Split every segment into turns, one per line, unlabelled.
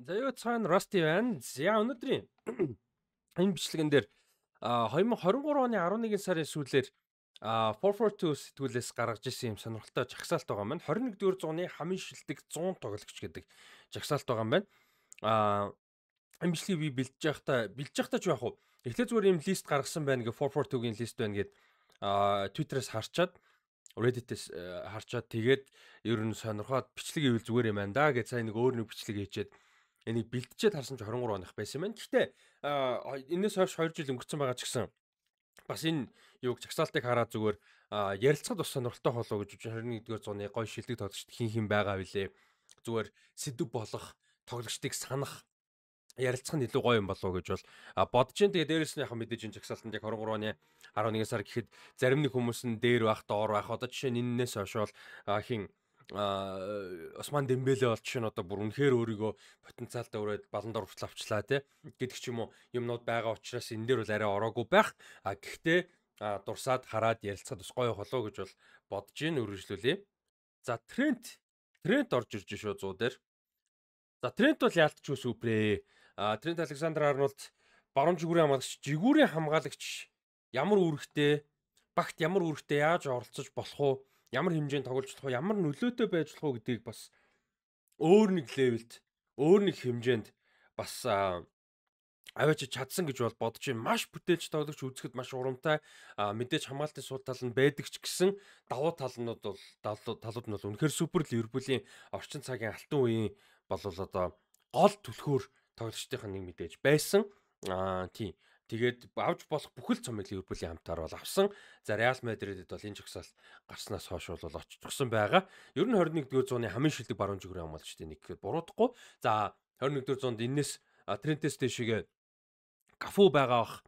За юу цаана Rusty байна. За өнөөдрийн энэ бичлэгэн дээр 2023 оны 11 сарын сүүлээр 442 сэтгүүлээс гаргаж ирсэн юм сонирхолтой жагсаалт байгаа юм байна. 21-р зууны хамгийн шилдэг 100 тоглогч гэдэг жагсаалт байгаа юм байна. Энэ бичлэгийг би бэлдэж байхдаа ч яах вэ? Эхлээд зүгээр юм list гаргасан байна гэ 442-гийн list байна гэд Twitter-ээс харчаад Reddit-ээс харчаад тэгээд ер нь сонирхоод бичлэг ивэл зүгээр юм байна да гэж сайн нэг өөр нэг бичлэг хийчихэд энийг бэлтжээд харсан чи 23 оных байсан юм байна. Гэхдээ энэс хойш 2 жил өнгөрцөн байгаа ч гэсэн бас энэ юуг жагсаалтыг хараад зүгээр ярилцахад бас сонирхолтой болов гэж 21-р зууны гоё шилдэг тоглогчд хин хин байгаа вүлээ. Зүгээр сэдв болох тоглогчдыг санах ярилцах нь илүү гоё юм болов уу гэж бол бодож чинь. Тэгээ дээрэс нь яг мэдээж энэ жагсаалтанд яг 23 оны 11 сар гэхэд зарим нэг хүмүүс нь дээр байх, доор байх. Одоо жишээ нь энэнээс хойш бол хин Осман Дембеле бол жишээ нь одоо бүр үнэхээр өөрийгөө потенциалтай өрөөд Ballon d'Or хүртэл авчлаа тий гэдэг ч юм уу юмнууд байгаа учраас энэ дээр бол арай ороогүй байх. А гэхдээ дурсаад хараад ярилцахад бас гоё болов уу гэж бол бодож ийн үргэлжлүүлье. За Трент орж ирж шүү 100 дээр. За Трент бол яалтчгүй суперээ. Трент Александр Арнольд баруун жигүүрийн хамгаалагч, жигүүрийн хамгаалагч ямар үүрэгтэй, багт ямар үүрэгтэй яаж оролцож болох уу, ямар хэмжээнд тоглож болох уу, ямар нөлөөтэй байж болох уу гэдгийг бас өөр нэг level д, өөр нэг хэмжээнд бас аваач чадсан гэж бол бодож байна. Маш бүтээлч тоглогч үзэхэд маш урамтай, мэдээж хамгаалтын сул тал нь байдаг ч гэсэн давуу талнууд бол талууд нь бол үнэхээр супер. Ливерпулийн орчин цагийн алтан үеийн бол одоо гол түлхүүр тоглогчдын нэг мэдээж байсан. Тийм. Тэгээд авч болох бүхэл цомыг Ливерпулийн хамтаар бол авсан. За Реал Мадридэд бол энэ жагсаалт гарснаас хойш бол очсон байгаа. Ер нь 21-р зууны хамгийн шилдэг баруун жигүүрийн хамгаалагчдын нэг гэхэд буруудахгүй. За 21-р зуунд энэс Трентээс дэшигээ Кафу байгаа бах.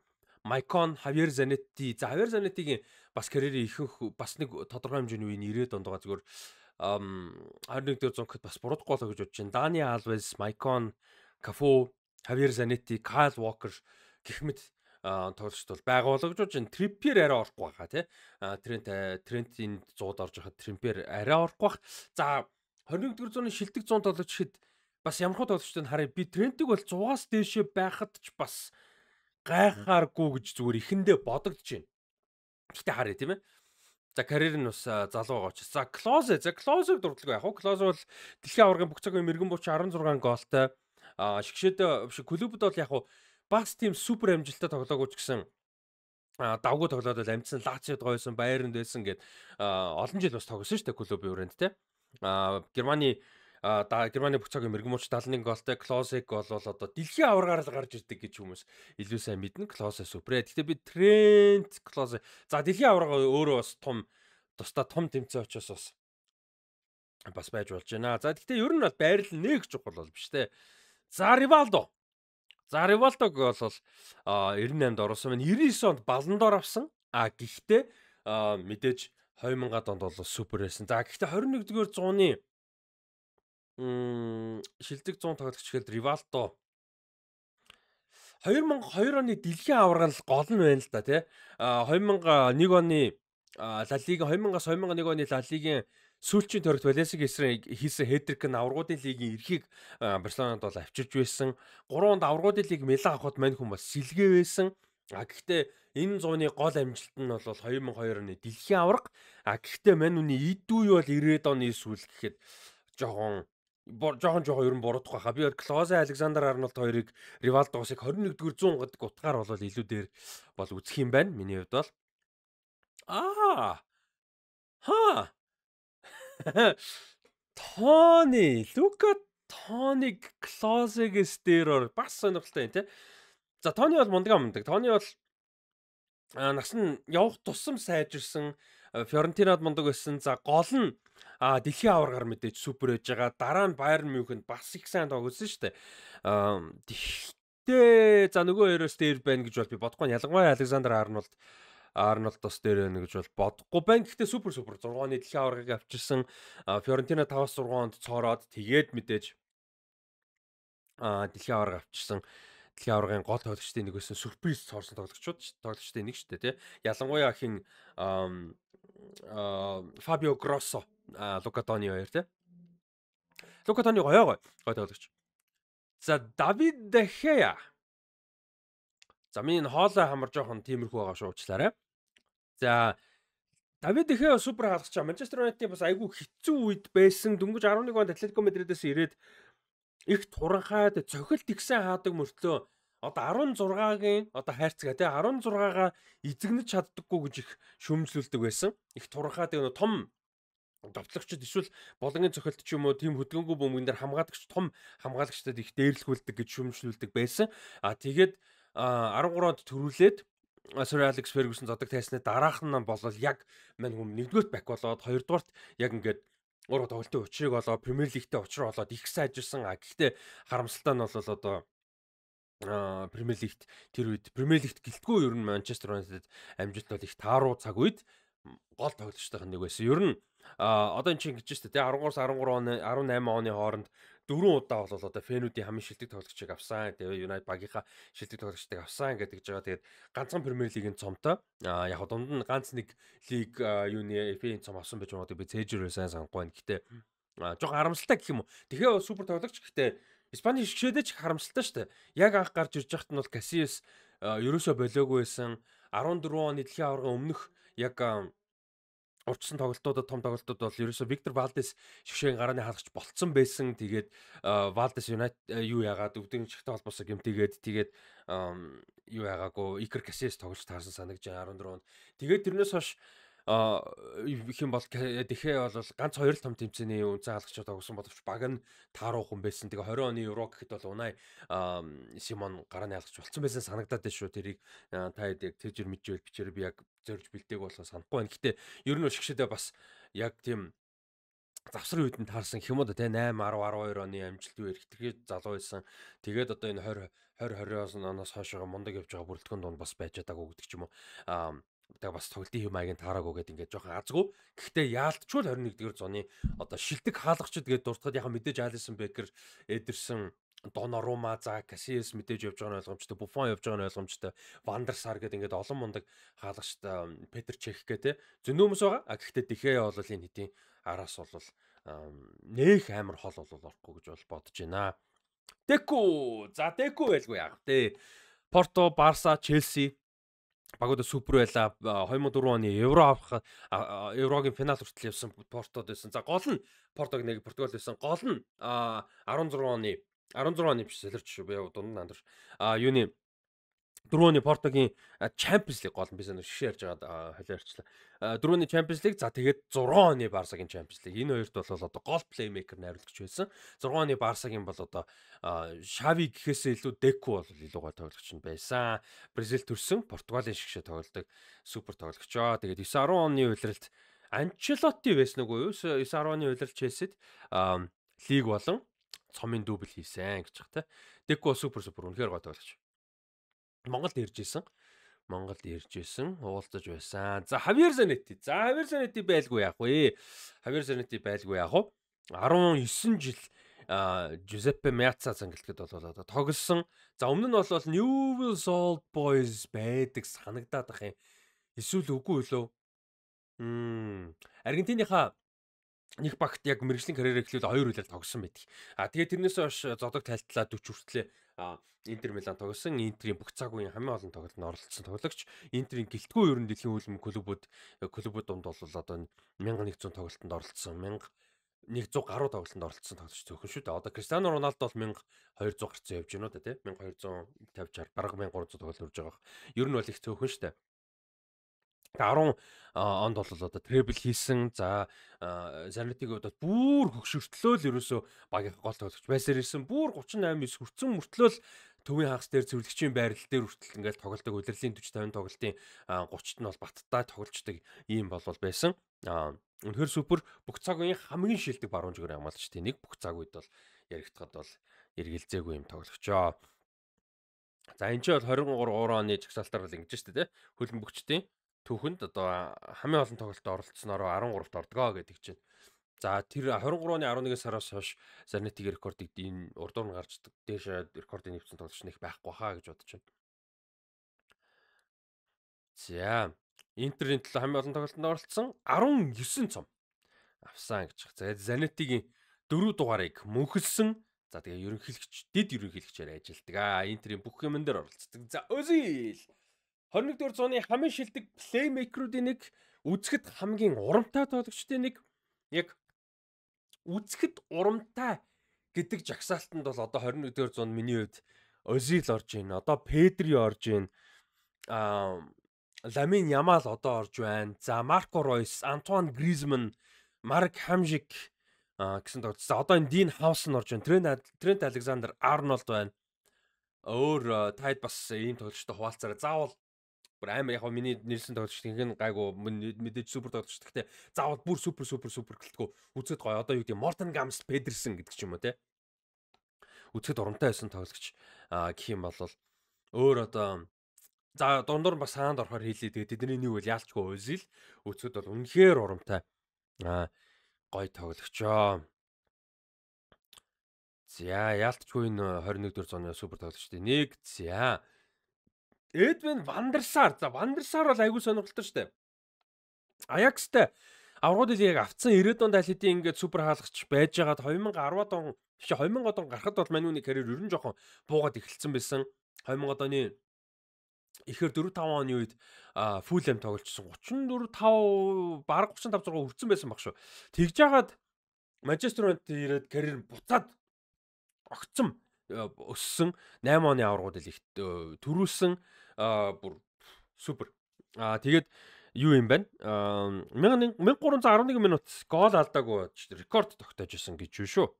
Майкон, Хавьер Занетти. За Хавьер Занеттигийн бас карьерийн ихэнх бас нэг тодорхой хэмжээний үеийн 90-ад онд байгаа зүгээр 21-р зуун гэхэд бас буруудахгүй болоо гэж бодож байна. Дани Алвес, Майкон, Кафу, Хавьер Занетти, Кайл Уокер гэх мэт тоглогчд бол байгаа болоо гэж бодож байна. Триппер арай орохгүй байхаа тий. Трентийн 100-д орж байхад Триппер арай орохгүй бах. За 21-р зууны шилдэг 100 тоглогч гэхэд бас ямар хөө тоглогчдыг харъя. Би Трентийг бол 100-аас дээшээ байхад ч бас гайхааргүй гэж зүгээр эхэндээ бодогдож байна. Гэхдээ харъя тийм ээ. За карьер нь бас залуу байгаа учраас. За Клозе, за Клозег дурдлаггүй яг. Клозе бол дэлхийн аваргын бүх цагийн мэрэгэн бууч 16 гоолтой. Шигшээд биш клубд бол яг бас тийм супер амжилттай тоглоогүй ч гэсэн давгүй тоглоод бол амжсан. Лациод гойсон, Байернд байсан гэд олон жил бас тоглосон шүү дээ клубын өрөөнд те. Германы бүх цагийн мэрэгэн бууч 71 гоолтой. Клозег бол одоо дэлхийн аваргаар л гарч ирдэг гэж хүмүүс илүү сайн мэднэ. Клозе суперэ. Гэхдээ би Трент Клозе. За дэлхийн аварга өөрөө бас том тусдаа том тэмцээн очоос бас байж болж байна. За гэхдээ ер нь бол байрлал нэг чухал бол биш те. За Ривалдо. За Ривалдог бол 98-нд оруулсан байна. 99 онд Ballon d'Or авсан. А гэхдээ мэдээж 2000-ад онд бол супер байсан. За гэхдээ 21-р зууны шилдэг 100 тоглогч гэхэд Ривалдо 2002 оны дэлхийн аварга нь гол нь байна л да тий. 2001 оны Ла Лига 2000-аас 2001 оны Ла Лигийн сүүлчийн тойрогт Валенсиг хийсэн хэтрик нь аваргуудын лигийн эрхийг Барселонад бол авчирч байсан. 3 онд аваргуудын лиг Милан авахд мань хүн бас сэлгээ байсан. А гэхдээ энэ зууны гол амжилт нь бол 2002 оны дэлхийн аварга. А гэхдээ мань үний идүү бол 90-ад оны сүүл гэхэд жоохон ер нь буруудахгүй хаа. Би Клозе, Александр Арнольд хоёрыг Ривалдогоосыг 21-р зуун гэдэг утгаар бол илүү дээр бол үзэх юм байна. Миний хувьд бол ха Тони, Лука Тони Клозегээс дээр ор бас сонирхолтой юм тий. За Тони бол мундаг мундаг. Тони бол нас нь явах тусам сайжирсан. Фиорентинад мундаг байсан. За гол нь дэлхийн аваргаар мэдээж супер байж байгаа. Дараа нь Байерн Мюнхенд бас их сайн тоглосон шүү дээ. Тэгтээ за нөгөө хоёроос дээр байна гэж бол би бодохгүй. Ялангуяа Александр Арнольд бас дээр байна гэж бол бодохгүй байна. Гэхдээ супер 6 оны дэлхийн аваргыг авчирсан. Фиорентина 5-6 онд цоороод тэгээд мэдээж дэлхийн аварга авчирсан. Дэлхийн аваргын гол тоглогчдын нэг байсан. Сюрприз цоорсон тоглогчдын нэг шүү дээ тий. Ялангуяа хин Фабио Гроссо, Лука Тони хоёр тий. Лука Тони гоё тоглогч. За Давид Де Хеа. За миний энэ хоолой хамар жоохон тиймэрхүү байгаа шүү, уучлаарай. За Давид Де Хеа супер хаалгач. Манчестер Юнайтед бас айгүй хэцүү үед байсан. Дөнгөж 11 онд Атлетико Мадридээс ирээд их туранхайд цохилт ихсэн хаадаг мөртлөө одоо 16-гийн одоо хайрцаг тий 16-гаа эзэгнэж чаддаггүй гэж их шүүмжлүүлдэг байсан. Их туранхай тэгээ том довтлогчд эсвэл болонгийн цохилт ч юм уу тийм хөдгөнгөө бөмбөгөн дээр хамгаалагч том хамгаалагчдад их дээрлэхүүлдэг гэж шүүмжлүүлдэг байсан. А тэгээд 13 онд төрүүлээд Sir Alex Ferguson зодог тайсны дараах нь болол яг мань хүм нэгдүгээрт бак болоод хоёрдугаарт яг ингээд ураг тоглолтын учрыг олоо Premier League-тэй учраа олоод их сайжирсан. А гэхдээ харамсалтай нь бол одоо Premier League-т тэр үед Premier League-т гэлтгүй ер нь Manchester United амжилт бол их тааруу цаг үед гол тоглогчдын нэг байсан. Ер нь одоо энэ чинь ингэж шүү дээ 13-аас 13 оны 18 оны хооронд 4 удаа бол одоо фэнүүдийн хамгийн шилдэг тоглогчийг авсан. Тэгээ United багийнхаа шилдэг тоглогчдыг авсан гэдэг жигээ. Тэгээд ганцхан Premier League-ийн цомтой. Яг дунд нь ганц нэг лиг юуны FA-ийн цом авсан байж магадгүй, би цээжэр сайн санахгүй байна. Гэтэ жоохон харамсалтай гэх юм уу. Тэгэхээр супер тоглогч гэхдээ Испани шгшээдээ ч харамсалтай шүү дээ. Яг анх гарч ирж байхад нь бол Касиас ерөөсөө болоогүй байсан. 14 оны дэлхийн аваргын өмнөх яг урдсан тоглолтуудад том тоглолтууд бол ерөөсөө Виктор Валдес шгшээн гарааны хаалгач болцсон байсан. Тэгээд Валдес Юнайтед юу яагаад өвдөн шигтэй холбоосоо гэмтээгээд тэгээд юу яагаагүй Икер Касиас тоглож таарсан санагдаж байна 14 онд. Тэгээд тэрнээс хойш их юм бол Дехе бол ганц хоёр л том тэмцээний үнцэн хаалгачаар тоглосон боловч баг нь тааруухан байсан. Тэгээ 20 оны Евро гэхэд бол Унай Симон гарааны хаалгач болсон байсан санагдаад байна шүү. Тэрийг та хэд яг тэжэр мэдчихвэл бичээр, би яг зорж бэлдээг болохоо санахгүй байна. Гэтэ ер нь шгшээдээ бас яг тийм завсрын үед нь таарсан гэх юм уу да, те 8 10 12 оны амжилт үеэр хэтэрхий залуу байсан. Тэгээд одоо энэ 20 20 20 оноос хойш мундаг явж байгаа бүрэлдэхүүн дунд бас байж чадаагүй гэдэг ч юм уу. Тэгээ бас тоглолтын хэв маягийн таараагүй гэдэг ингээд жоохон азгүй. Гэхдээ яалтчгүй 21-р зууны одоо шилдэг хаалгачд гэдээ дуртахад яг мэдээж Алисон Бекер, Эдерсон, Донарума, за Касиас мэдээж явж байгаа нь ойлгомжтой, Буфон явж байгаа нь ойлгомжтой, Вандер Сар гэдэг ингээд олон мундаг хаалгачд Петр Чех гэх те зөндөө хүмүүс байгаа. А гэхдээ Дехе бол энэ хэдийн араас бол нэх амар хол бол орохгүй гэж бол бодож байна. Деку. За Деку байлгүй яах вэ? Порто, Барса, Челси багуудаа супер байла. 2004 оны Евро авах Еврогийн финал хүртэл явсан Портод байсан. За гол нь Портог нэг Португал байсан. Гол нь 16 оны биш солирч шүү. Би дунд нь андуур. Юуны 4 оны Портогийн Champions League гол нь би санаа шишээ ярьж байгаад холио ярьчлаа. 4 оны Champions League, за тэгээд 6 оны Барсагийн Champions League. Энэ хоёрт бол одоо гол плеймейкер найруулагч байсан. 6 оны Барсагийн бол одоо Шави гэхээсээ илүү Деку бол илүү гой тоглогч нь байсан. Бразил төрсэн Португалийн шгшээ тоглодог супер тоглогчоо. Тэгээд 9-10 оны улиралд Анчелотти байсан үгүй юу? 9-10 оны улирал Челсид лиг болон цомын дубль хийсэн гэж байгаа те. Деку супер үнэхээр гой тоглогч. Монголд ирж исэн. Уулзаж байсан. За Хавьер Занетти. За Хавьер Занетти байлгүй яах вэ? Хавьер Занетти байлгүй яах вэ? 19 жил Жузеппе Меаца зангалт бол одоо тоглосон. За өмнө нь бол Newell's Old Boys байдаг санагдаад ах юм. Эсвэл үгүй лөө. Аргентиныхаа нэг багт яг мэрэгжлийн карьераа эхлүүл 2 үлээр тогсон байдаг. А тэгээд тэрнээс хойш зодог тайлтлаа 40 хүртлээ Интер Милан тоглосон. Интерийн бүх цаг үеийн хамгийн олон тоглолтод оролцсон тоглогч. Интерийн гэлтгүй ер нь дэлхийн хөлбөмбөг клубүүд дунд бол одоо 1100 тоглолтод оролцсон. 1100 гаруй тоглолтод оролцсон тоглогч зөвхөн шүү дээ. Одоо Криштиано Роналдо бол 1200 гарцсан явж байна уу да тий. 1250 60 бараг 1300 тоглолт өрж байгаа. Ер нь бол их цөөхөн шүү дээ. 10 онд бол одоо требл хийсэн. За Занетиг одоо бүр хөгшөртлөө л ерөөсөө багийн гол тоглогч байсаар ирсэн. Бүр 38 9 хүрсэн мөртлөө л төвийн хагас дээр цэвэрлэгчийн байрал дээр хүртэл ингээл тоглодог. Улирлын 40 50 тоглолтын 30-т нь бол баттаа тоглолцдог ийм болвол байсан. Үнэхээр супер бүх цаг үеийн хамгийн шилдэг баруун зүгээр хамгаалагчдын нэг, бүх цаг үед бол яригдахад бол эргэлзээгүй юм тоглогчоо. За энэ ч бол 23 оны жагсаалтаар бол ингэж штэ тий. Хөлбөмбөгчдийн түүхэнд одоо хамгийн олон тоглолтод оролцсоноор 13-т ордгоо гэдэг чинь. За тэр 23 оны 11 сараас хойш Занетигийн рекордыг энэ урдуур нь гарч дээш рекордыг нэвтсэн тоглогч нэг байхгүй хаа гэж бодож байна. За Интерийн төлөө хамгийн олон тоглолтод оролцсон 19 цом авсан гэж. За Занетигийн 4 дугаарыг мөнхөлсөн. За тэгээ ерөнхийлөгч, дэд ерөнхийлөгчээр ажилладаг. Интерийн бүх юмн дээр оролцдог. За Озил 21-р зууны хамгийн шилдэг плеймейкерүүдийн нэг, үзэхэд хамгийн урамтай тоглогчдын нэг, яг үзэхэд урамтай гэдэг жагсаалтанд бол одоо 21-р зуунд миний хувьд Озил орж байна. Одоо Педри орж байна. Ламин Ямал одоо орж байна. За Марко Ройс, Антуан Гризман, Марк Хамжик гэсэн тоглогч. За одоо энэ Дин Хаусэн орж байна. Трент Александр Арнольд байна. Өөр таад бас ийм тоглогчтой хуваалцаарай. Заавал бүр амар яг миний нэрсэн тоглогч гинхэн гайгүй мэдээж супер тоглогч. Гэхдээ заавал бүр супер супер супер гэлтгүү үзэд гоё. Одоо юу гэдэг Мортен Гамс Педерсэн гэдэг ч юм уу те. Үзэхэд урамтай байсан тоглогч гэх юм бол өөр одоо за дундуур бас хаанд орохоор хийлээ. Тэгээд тэдний нэг бол яалчгүй Озил үзэхэд бол үнэхээр урамтай гоё тоглогчоо. За яалтчгүй энэ 21-р зууны супер тоглогчдын нэг. За Эдвин Вандерсар. За Вандерсар бол айгүй сонирхолтой шүү дээ. Аякстай аврагууд лигийг авцсан 90-ад онд аль хэдийн ингээд супер хаалгач байж байгаад 2010-ад он биш 2000-ад он гарахад бол мань үний карьер ер нь жоохон буугаад эхэлсэн байсан. 2000-ад оны ихээр 4-5 оны үед Фулхэм тоглолцсон 34-5 бараг 35-6 хүрсэн байсан баг шүү. Тэгж жагаад Манчестер Юнайтед ирээд карьер буцаад огцом өссөн. 8 оны аврагууд лигт төрүүлсэн бүр супер. Тэгээд юу юм бэ? 1311 минут гол алдаагүй рекорд тогтоож исэн гэж юу шүү.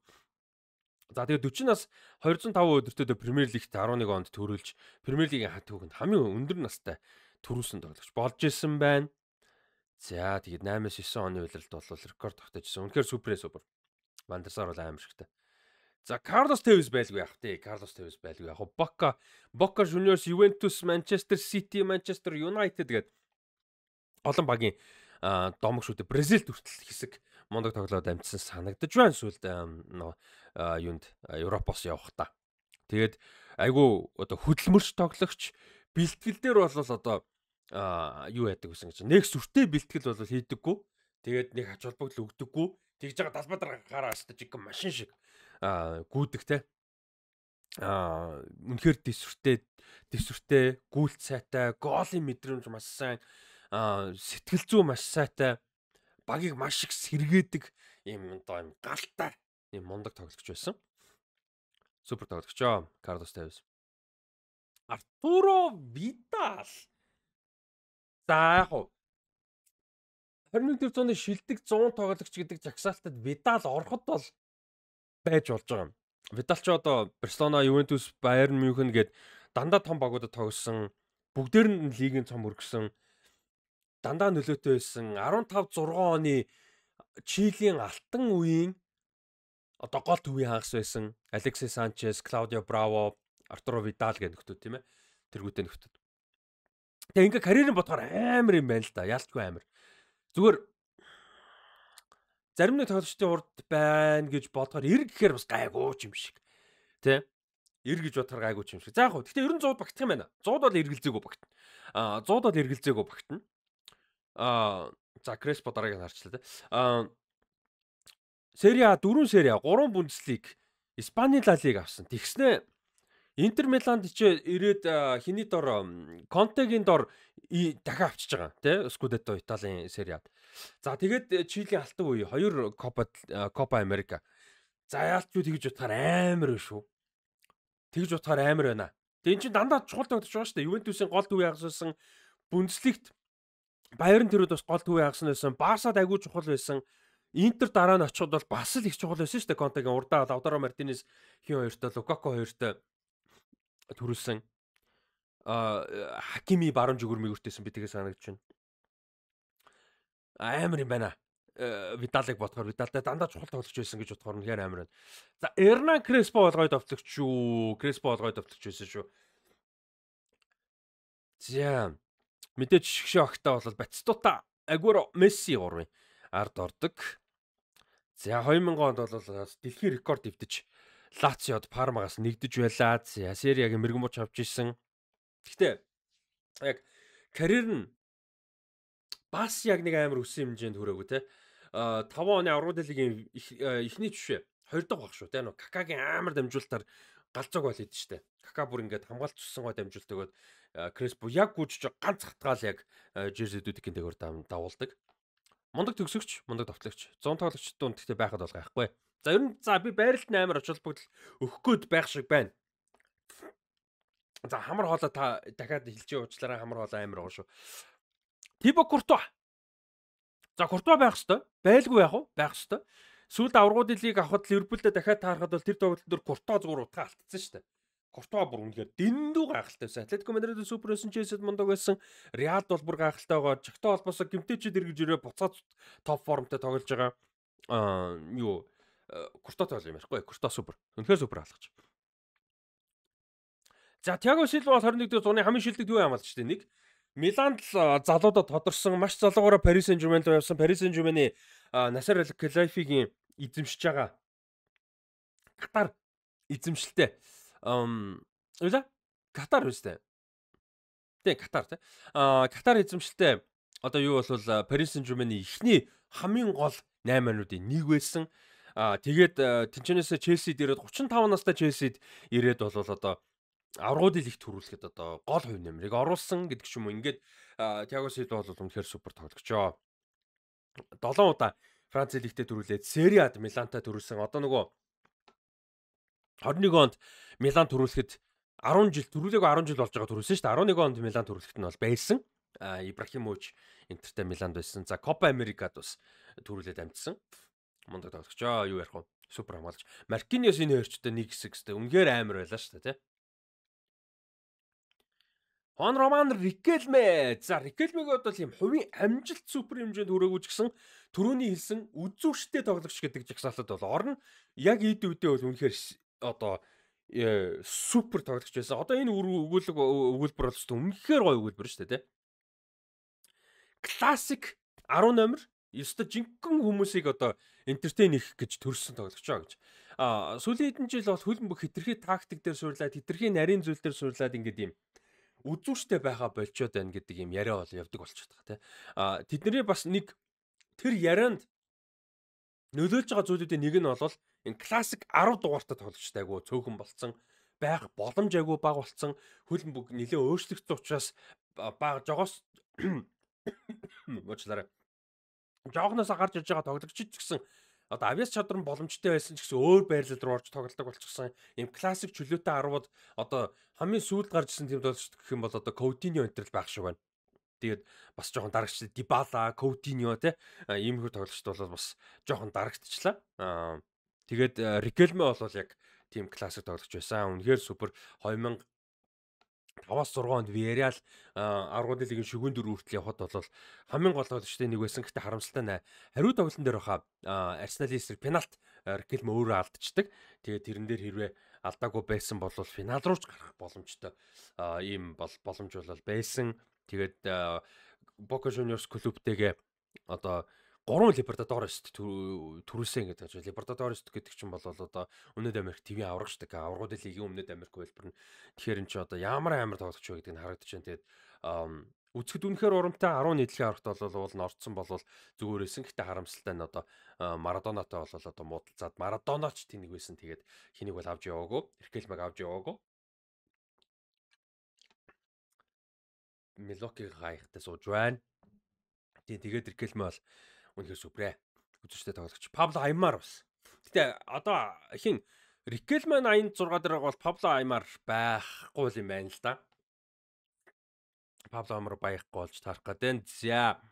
За тэгээд 40 нас 205 өдөртөө Премьер Лигт 11 онд төрүүлж Премьер Лигийн хат түүхэнд хамгийн өндөр настай төрүүлсэн тоглогч болж исэн байна. За тэгээд 8-9 оны улиралд бол рекорд тогтоож исэн. Үнэхээр супер супер. Вандерсар бол амар шигтэй. За Карлос Тевес байлгүй яах вэ? Карлос Тевес байлгүй яах вэ? Бока Жуниорс, Ювентус, Манчестер Сити, Манчестер Юнайтед гээд олон багийн домог шүү дээ. Бразилд хүртэл хэсэг мундаг тоглоод амжсан санагдаж байна сүүлд юунд Европоос явахдаа. Тэгээд айгүй одоо хөдөлмөрч тоглогч бэлтгэл дээр бол одоо юу яадаг гэсэн гэж нэг сүртэй бэлтгэл бол хийдэггүй. Тэгээд нэг ач холбогдол өгдөггүй. Тэгж байгаа талбай дээр гараа өстө жиг машин шиг гүйдэг те. Үнэхээр дэвсвэртэй, гүйлт сайтай, гоолын мэдрэмж маш сайн, сэтгэл зүй маш сайтай, багийг маш их сэргээдэг ийм одоо ийм галтай ийм мундаг тоглогч байсан. Супер тоглогчоо Карлос Тевес. Артуро Видал. За яг хуу 21-р зууны шилдэг 100 тоглогч гэдэг жагсаалтад Видал ороход бол байж болж байгаа юм. Видал ч одоо Барселона, Ювентус, Байерн Мюнхен гээд дандаа том багуудад тоглосон, бүгдээр нь лигийн цом өргөсөн, дандаа нөлөөтэй байсан. 15-6 оны Чилийн алтан үеийн одоо гол төвийн хагас байсан. Алексис Санчес, Клаудио Браво, Артуро Видал гэх нөхдүүд тийм ээ. Тэргүүтээ нөхдүүд. Тэгээ ингээ карьерийн бодохоор амар юм байна л да. Ялчгүй амар. Зүгээр зарим нэг тоглогчдын урд байна гэж бодохоор эр гэхээр бас гайгүй юм шиг. Тэ? Эр гэж бодохоор гайгүй юм шиг. За яг хөө. Гэтэ ер нь 100 багтах юм байна. 100 бол эргэлзээгүй багтана. 100 бол эргэлзээгүй багтана. За Креспо дараагийг харчлаа тэ. Сери А 4 Сери А 3 Бундслиг, Испани Ла Лиг авсан. Тэгснэ Интер Миланд ч ирээд хиний дор Контегийн дор дахиад авчиж байгаа тий Скудетто Италийн Сери А. За тэгээд Чилийн алтан үе 2 Копа Америка. За яалч юу тэгж утгаар амар шүү. Тэгж утгаар амар байна. Тэгээд эн чинь дандаа чухал тоглож байгаа шүү дээ. Ювентусын гол төвийн хагас байсан, Бундслигт Байерн тэрүүд бас гол төвийн хагас байсан, Барсад айгүй чухал байсан. Интер дараа нь очиход бол бас л их чухал байсан шүү дээ. Контегийн урдаа Лаутаро Мартинес хин хоёртой, Лукаку хоёртой төрүүлсэн. Хакими баруун зүгүр мэгүртэйсэн би тэгээ санагдаж байна. Амар юм байна. Видалыг бодохоор Видалтай дандаа чухал тоглогч байсан гэж бодохоор үнэхээр амар байна. За Эрнан Креспо бол гоё довтлогч шүү. Креспо бол гоё довтлогч байсан шүү. За мэдээж шигшээ огтой бол Батистута, Агуэро, Месси гурвын ард ордог. За 2000 онд бол дэлхийн рекорд эвдэж Лациод Пармагаас нэгдэж байлаа. За Сери А-гийн мэрэгэн мууч авч ирсэн. Гэхдээ яг карьер нь бас яг нэг амар өссөн хэмжээнд хүрээгүй те. 5 оны аврагууд лигийн эхний жишээ 2 дахь баг шүү те. Нөө Какагийн амар дамжуулалтаар галзуу гол хийдэж штэ. Кака бүр ингээд хамгаалт цуссан гой дамжуулт өгөөд Креспо яг гүйжиж ганц хатгаал яг Жерси Дудикийн дээгүүр давуулдаг. Мундаг төгсөгч, мундаг товтлогч. 100 тоглогчд дунд гэхдээ байхад бол гайхгүй. За ер нь за би байралт нь амар ач холбогдол өгөх гээд байх шиг байна. За хамар хоолой та дахиад хэлчихээ уучлаарай, хамар хоолой амар байгаа шүү. Тибо Куртуа. За Куртуа байх хэвээр. Байлгүй яах вэ? Байх хэвээр. Сүүлд аврагуудын лиг авахд Ливерпулдээ дахиад таарахад бол тэр тоглолтын дээр Куртуа зүгээр утгаа алдсан шүү дээ. Куртуа бүр үнэхээр дэндүү гайхалтай байсан. Атлетико Мадрид супер байсан, Челсид мундаг байсан. Реалд бол бүр гайхалтай байгаа. Чагтай холбоосоо гимтэйчд эргэж ирээ буцаад топ формтой тоглож байгаа. Юу Куртуатай бол юм ярихгүй. Куртуа супер. Үнэхээр супер алгаж. За Тиаго Силва бол 21 дэх зууны хамгийн шилдэг дүү хамгаалагчдын нэг. Миланд л залуудад тодорсон, маш залуугаараа Парис Сен-Жермен руу явсан. Парис Сен-Жермений Насер Аль-Калайфигийн эзэмшиж байгаа Катар эзэмшилтэй. Уйлаа? Катар үстэй. Тэ Катар тий. Катар эзэмшилтэй одоо юу болвол Парис Сен-Жермений эхний хамгийн гол 8-нуудын нэг байсан. Тэгээд тэнчэнээсээ Челсид ирээд 35 настай Челсид ирээд бол одоо аврагуудын лигт төрүүлэхэд одоо гол хувь нэмрийг оруулсан гэдэг ч юм уу. Ингээд Тиаго Силва бол үнэхээр супер тоглогчоо. 7 удаа Франц лигтээ төрүүлээд Сери А-д Милантай төрүүлсэн. Одоо нөгөө 21 онд Милан төрүүлэхэд 10 жил төрүүлээг 10 жил болж байгаа төрүүлсэн шүү дээ. 11 онд Милан төрүүлэхэд нь бол байсан. Ибрахимович Интертэй Миланд байсан. За Копа Америкад бас төрүүлээд амжсан. Мундаг тоглогчоо. Юу ярих вэ? Супер хамгаалж. Маркиньос энэ хоёрчтой нэг хэсэг хэвээр үнэхээр амар байлаа шүү дээ, тий. Хуан Роман Рикелме. За Рикелмег бол ийм хувийн амжилт супер хэмжээнд хүрээгүй ч гэсэн түрүүний хэлсэн үзүүштэй тоглогч гэдэг жагсаалтад бол орно. Яг эд үедээ бол үнэхээр одоо супер тоглогч байсан. Одоо энэ өгүүлэг өгүүлбэр бол үнэхээр гоё өгүүлбэр шүү дээ, тий. Классик 10 номер ёстой жинхэнэ хүмүүсийг одоо entertain хийх гэж төрсөн тоглогчоо гэж. Сүүлийн хэдэн жил бол хөлбөмбөг хэтэрхий тактик дээр суурлаад, хэтэрхий нарийн зүйл дээр суурлаад ингээд ийм үзүүштэй байха болчоод байна гэдэг юм яриа бол явдаг болчиход байгаа тий. Тэдний бас нэг тэр ярианд нөлөөлж байгаа зүйлүүдийн нэг нь бол энэ классик 10 дугаартай тоглогчтой айгу цөөхөн болцсон, байх боломж айгу бага болцсон, хөлбөмбөг нэлээ өөрчлөгдсөн учраас бага жогоос уучлаарай. Жоохноосоо гарч ирж байгаа тоглогчид ч гэсэн одоо авиас чадвар нь боломжтой байсан ч гэсэн өөр байрлал руу орж тоглодог болчихсон. Ийм классик чөлөөтэй 10-ууд одоо хамгийн сүүлд гарч ирсэн тийм тоглогч гэх юм бол одоо Coutinho энэ төр байх шиг байна. Тэгээд бас жоохон дарагчлаа. Дибала, Coutinho те иймэрхүү тоглогчд бол бас жоохон дарагдчихлаа. Тэгээд Рикелме бол яг тийм классик тоглогч байсан. Үнэхээр супер. 2005-аас 6 онд Villarreal аврагын лигийн шүгэн дөрөв хүртэл явхад бол хамгийн гол тоглогчдын нэг байсан. Гэхдээ харамсалтай нь хариу тоглолтын дээр баха Арсеналын эсрэг пенальт Рикелме өөрөө алдчихдаг. Тэгээд тэрэн дээр хэрвээ алдаагүй байсан бол финал руу ч гарах боломжтой ийм бол боломж бол байсан. Тэгээд Бока Жуниорс клубтэйгээ одоо 3 Либертадорес төрүүлсэн гэдэг чинь. Либертадорес гэдэг чинь бол одоо Өмнөд Америк ТV авраг шүү дээ. Аврагуудын лигийн Өмнөд Америк хэлбэр нь. Тэгэхээр эн чинь одоо ямар амар тоглогч вэ гэдэг нь харагдаж байна. Тэгээд үзэхэд үнэхээр урамтай 10 нийтлэгийн аврагт бол уул нь орцсон бол зүгээр байсан. Гэтэ харамсалтай нь одоо Марадонатай бол одоо муудалцаад Марадонач тэнэг байсан. Тэгээд хэнийг бол авч яваагүй. Рикелмег авч яваагүй. Милокиг гайхтай сууж байна. Тэгээд Рикелме бол үнэхээр сүпрээ. Үзүүштэй тоглогч. Пабло Аймар бас. Гэтэ одоо хин Рикелме 86 дээр бол Пабло Аймар байхгүй юм байна л да. Пабло Аймар байхгүй болж таарах гэдэг. За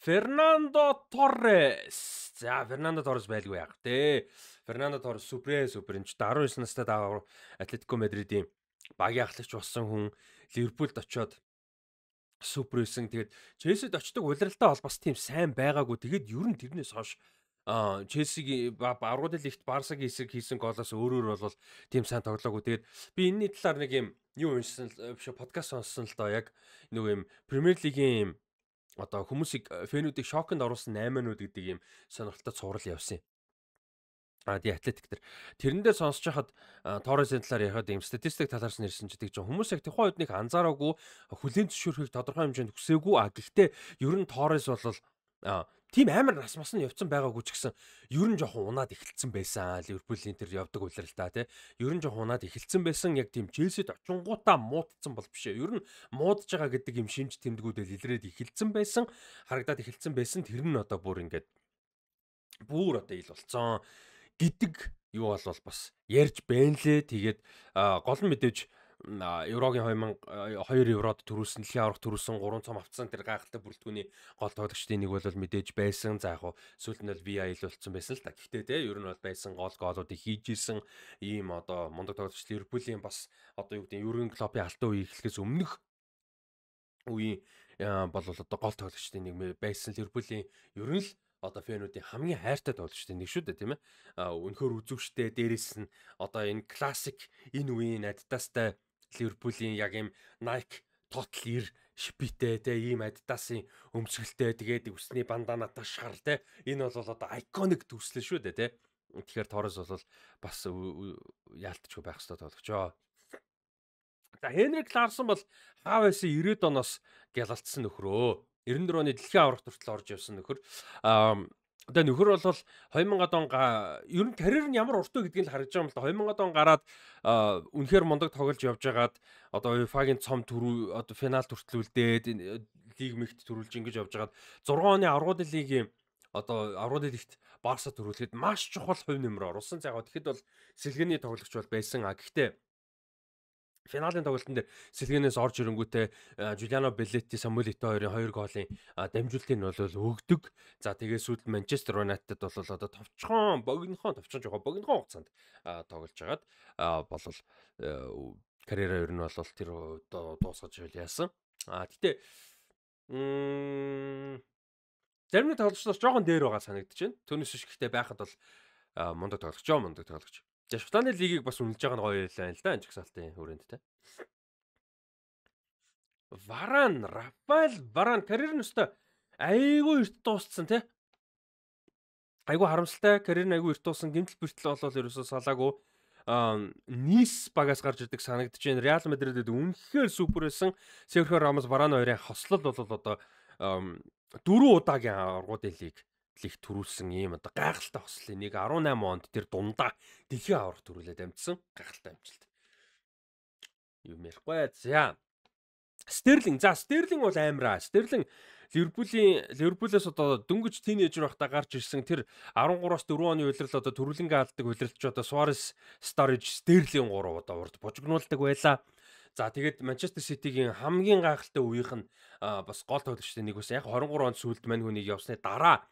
Фернандо Торрес. За Фернандо Торрес байлгүй яах вэ? Фернандо Торрес сүпрээ супер. Энд ч 19 настай даваа Атлетико Мадридийн багийн ахлагч болсон хүн Ливерпулд очиод супер байсан. Тэгээд Челсид очдог улиралтай бол бас тийм сайн байгаагүй. Тэгээд ер нь тэрнээс хойш Челсигийн аврагын лигт Барсагийн эсрэг хийсэн голоос өөрөөр бол тийм сайн тоглоогүй. Тэгээд би энэний талаар нэг юм юу уншсан биш подкаст сонссон л доо. Яг нөгөө юм Премьер лигийн юм одоо хүмүүсийг фэнүүдийг шоконд оруулсан 8-нууд гэдэг юм сонирхолтой цуврал явсан юм. The Athletic дээр. Тэрэн дээр сонсож хахад Торресын талаар ярихад ийм статистик талаарс нэрсэн ч гэдэг чинь хүмүүс яг тухайн үед нэг анзаараагүй, хүлээн зөвшөөрөхийг тодорхой хэмжээнд хүсээгүй. Гэхдээ ер нь Торрес бол тийм амар нас мас нь явцсан байгаагүй ч гэсэн ер нь жоохон унаад эхэлсэн байсан. Ливерпулийн тэр явдаг улирал та тий. Ер нь жоохон унаад эхэлсэн байсан. Яг тийм Челсид очингуудаа муудсан бол биш ээ. Ер нь муудж байгаа гэдэг юм шимж тэмдгүүдэл илрээд эхэлсэн байсан. Харагдаад эхэлсэн байсан. Тэр нь одоо бүр ингээд бүр одоо ил болцсон гэдэг юу бол бас ярьж байна лээ. Тэгээд гол нь мэдээж Еврогийн 2002 еврод төрүүлсэн, дэлхийн аварга төрүүлсэн, 3 цом авцсан тэр гайхалтай бүрэлдэхүүний гол тоглогчдын нэг бол мэдээж байсан. За яг хуу сүүлд нь бол VI ил болцсон байсан л та. Гэхдээ те ер нь бол байсан гол гоолуудыг хийж исэн ийм одоо мундаг тоглогч Ливерпулийн бас одоо юу гэдэг нь Юрген Клоппын алтан үе эхлэхээс өмнөх үеийн бол одоо гол тоглогчдын нэг байсан. Ливерпулийн ер нь л одоо фэнүүдийн хамгийн хайртай тоглогчдын нэг шүү дээ, тийм ээ. Үнэхээр үзүүштэй, дээрээс нь одоо энэ классик энэ үеийн Adidas-тай Ливерпулийн яг юм Nike Total 90 шипитэй те ийм Adidas-ын өмсгөлтэй тэгээд үсний банданатай шар те энэ бол одоо iconic төслөө шүү дээ те. Тэгэхээр Торрес бол бас яалтчгүй байх ёстой тоглогчоо. За Хенрик Ларсон бол Хавесын 90-ад оноос гялалтсан нөхрөө. 94 оны дэлхийн аварга хүртэл орж явсан нөхөр. Одоо нөхөр бол 2000-ад он ер нь карьер нь ямар урт вэ гэдгийг л харагдаж байгаа юм л да. 2000-ад он гараад үнэхээр мундаг тоглож явж байгаад одоо UEFA-гийн цом түрүү одоо финал хүртэл үлдээд лиг мэгт төрүүлж ингэж явж байгаад 6 оны аваргуудын лигийн одоо аваргуудын лигт Барса төрүүлэхэд маш чухал хувь нэмэр оруулсан. За яг тэгэхэд бол сэлгэний тоглогч бол байсан. А гэхдээ финалийн тоглолтын дээр сэлгэнээс орж ирэнгүүтээ Жулиано Беллетти, Самуэль Ето хоёрын 2 гоолын дамжуултыг нь бол өгдөг. За тэгээ сүүлд Манчестер Юнайтед бол одоо товчхон богинохон товчхон жоохон богинохон хугацаанд тоглож хагаад болол карьераа ер нь бол тэр дуусгаж яасан. А гэтээ зарим нэг тоглогчдоос жоохон дээр байгаа санагдаж байна. Түүнээс биш гэхдээ байхад бол мундаг тоглогч, мундаг тоглогч. За Шотландын лигийг бас үнэлж байгаа нь гоё байлаа л да энэ жагсаалтын хүрээнд те. Варан, Рафаэл Варан карьер нь өстой айгүй эрт дууссан те. Айгүй харамсалтай карьер нь айгүй эрт дууссан. Гэмтэл бэртэл болол ерөөсөө салаагүй. Нис багаас гарч ирдэг санагдаж байна. Реал Мадридэд үнэхээр супер байсан. Серхио Рамос Варан хоёрын хослол бол одоо 4 удаагийн аваргуудын лиг төрүүлсэн ийм одоо гайхалтай хослолын нэг 18 онд тэр дундаа дэлхийн аварга төрүүлээд амжсан гайхалтай амжилт. Юм ярихгүй. За. Стерлинг. За Стерлинг бол амираа. Стерлинг Ливерпулээс одоо дөнгөж тинейжер байхдаа гарч ирсэн тэр 13-аас 4 оны улирал одоо төрүүлэнгээ алддаг улиралч одоо Суарес, Старриж, Стерлинг 3 одоо урд бужигнуулдаг байлаа. За тэгээд Манчестер Ситигийн хамгийн гайхалтай үеийнх нь бас гол тоглогчдын нэг байсан. Яг 23 онд сүүлд мань хүнийг явсны дараа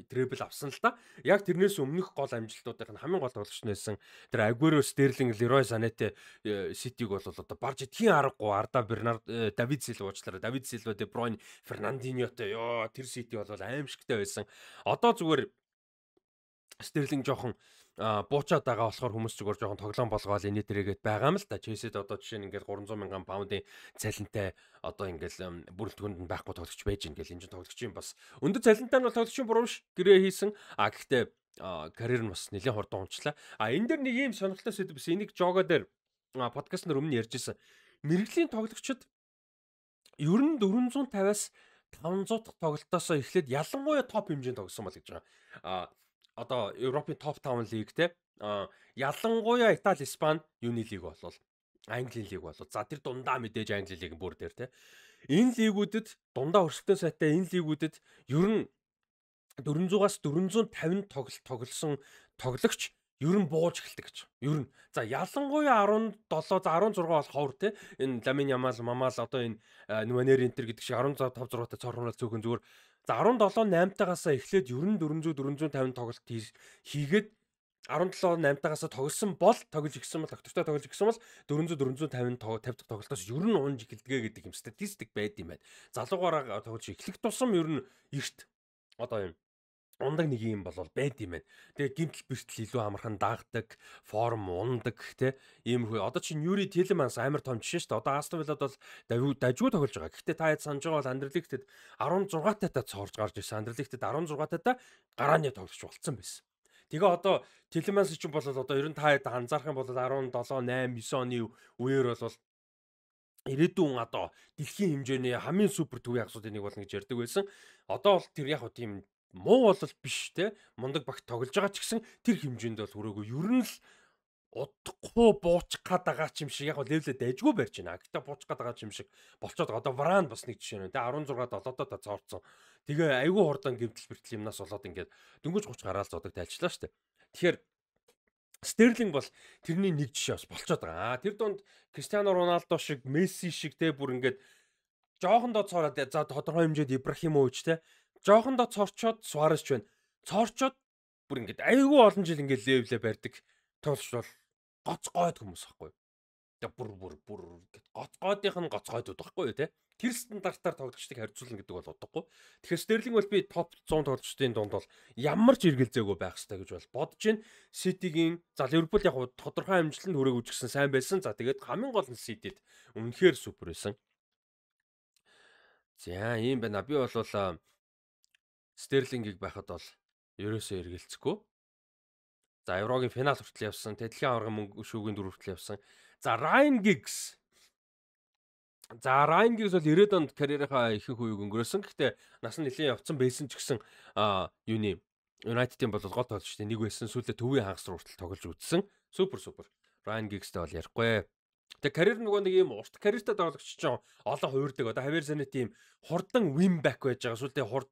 требл авсан л да. Яг тэрнээс өмнөх гол амжилтуудын хамгийн гол тоглогч нь байсан. Тэр Агуэро, Стерлинг, Лерой Санете Ситиг бол одоо барж идэхийн аргагүй ардаа Бернард Давид Силва уучлаарай. Давид Силва, Де Бройн, Фернандиньотой ёо тэр Сити бол аимшигтай байсан. Одоо зүгээр Стерлинг жоохон буучаад байгаа болохоор хүмүүс зүгээр жоохон тоглоом болгоол инээ тэрээгээд байгаа юм л да. Челсид одоо жишээ нь ингээд 300 мянган паундын цалинтай одоо ингээд бүрэлдэхүүнд нь байхгүй тоглогч байж гин гэл энэ чинь тоглогчийн бас өндөр цалинтай нь бол тоглогчийн буруу биш гэрээ хийсэн. А гэхдээ карьер нь бас нэлээд хурдан унчлаа. А энэ дэр нэг ийм сонирхолтой сэдв бас энийг Жого дээр подкаст нар өмнө ярьж ирсэн. Мэргэжлийн тоглогчид ер нь 450-аас 500 дахь тоглолтоосоо эхлээд ялангуяа топ хэмжээнд тоглосон бол гэж байгаа. А одоо Европын топ 5 лиг те ялангуяа Итали, Испани юуны лиг болвол Английн лиг болов. За тэр дундаа мэдээж Англи лиг бүр дээр те. Энэ лигүүдэд дундаа өрсөлдөөн сайтай энэ лигүүдэд ер нь 400-аас 450 тоглолт тоглосон тоглогч ер нь бууж эхэлдэг гэж. Ер нь за ялангуяа 17 за 16 бол ховор те. Энэ Ламин Ямал, Мамал одоо энэ Нуанер Интер гэдэг шиг 15 6 та цорхонол цөөхөн зүгээр за 17 8-тайгаасаа эхлээд ер нь 400 450 тоглолт хийгээд 17 8-тайгаасаа тоглосон бол тоглож игсэн бол доктортой тоглож игсэн бол 400 450 50 дахь тоглолтоос ер нь унж эхэлдэгэ гэдэг юм статистик байд юм байна. Залуугаараа тоглож эхлэх тусам ер нь эрт одоо юм ундаг нэг юм бол байд юм байна. Тэгээ гимтэл бэртэл илүү амархан даагдаг, форм ундаг те. Иймэрхүү. Одоо чинь Юри Тилеманс амар том жишээ шүү дээ. Одоо Астон Виллад бол дажгүй тоглож байгаа. Гэхдээ та хэд санаж байгаа бол Андерлехтэд 16 тайтаа цоорж гарч ирсэн. Андерлехтэд 16 тайтаа гарааны тоглогч болцсон байсан. Тэгээ одоо Тилеманс чинь бол одоо ер нь та хэд анзаарах юм бол 17 8 9 оны үеэр бол ирээдүйн одоо дэлхийн хэмжээний хамгийн супер төвийн хагасуудын нэг болно гэж ярьдаг байсан. Одоо бол тэр яг хөө тийм Муу бол биш те. Мундаг багт тоглож байгаа ч гэсэн тэр хэмжээнд бол хүрээгүй. Ер нь л удахгүй буучих гад байгаа ч юм шиг яг level ээ дайжгүй барьж байна. Гэтэ буучих гад байгаа ч юм шиг болцоод одоо Варан бас нэг жишээ нэ 16 7-доо цоорцсон. Тэгээ айгүй хурдан гэмтэл бэртэл юмнаас болоод ингээд дөнгөж 30 гараал зодог тайлчлаа шүү дээ. Тэгэхээр Стерлинг бол тэрний нэг жишээ бас болцоод байгаа. Тэр дунд Кристиано Роналдо шиг, Месси шиг те бүр ингээд жоохондоо цоороод за тодорхой хэмжээд Ибрахимович те жоохондоо цорчоод Суарес ч байна. Цорчоод бүр ингээд айгүй олон жил ингээд level ээ барьдаг тоглогч бол гоц гойд хүмүүс байхгүй. Тэгээ бүр бүр бүр ингээд гоц гойдынх нь гоц гойдууд байхгүй юу те. Тэр стандартаар тоглогчдыг харьцуулна гэдэг бол удахгүй. Тэгэхээр Стерлинг бол би топ 100 тоглогчдын дунд бол ямар ч эргэлзээгүй байх хэрэгтэй гэж бол бодож байна. Ситигийн за Ливерпул яг тодорхой амжилтанд хүрээгүй ч гэсэн сайн байсан. За тэгээд хамгийн гол нь Ситид үнэхээр супер байсан. За ийм байна. Би бол Стерлингийг байхад бол ерөөсөө эргэлзэхгүй. За Еврогийн финал хүртэл явсан. Дэлхийн аваргын мөнгө шүүгийн дөрөв хүртэл явсан. За Райан Гиггс. За Райан Гиггс бол 90-ад онд карьерийнхаа ихэнх үеийг өнгөрөөсөн. Гэхдээ нас нь нэлээд явцсан байсан ч гэсэн юуны Юнайтедийн бол гол тоглогчдын нэг байсан. Сүүлдээ төвийн хагас руу хүртэл тоглож үзсэн. Супер супер. Райан Гиггстэй бол ярихгүй. Тэгээ карьер нөгөө нэг юм урт карьертай тоглогч ч олон хувирдаг. Одоо Хавьер Занетти ийм хурдан wing back байж байгаа. Сүүлдээ хурд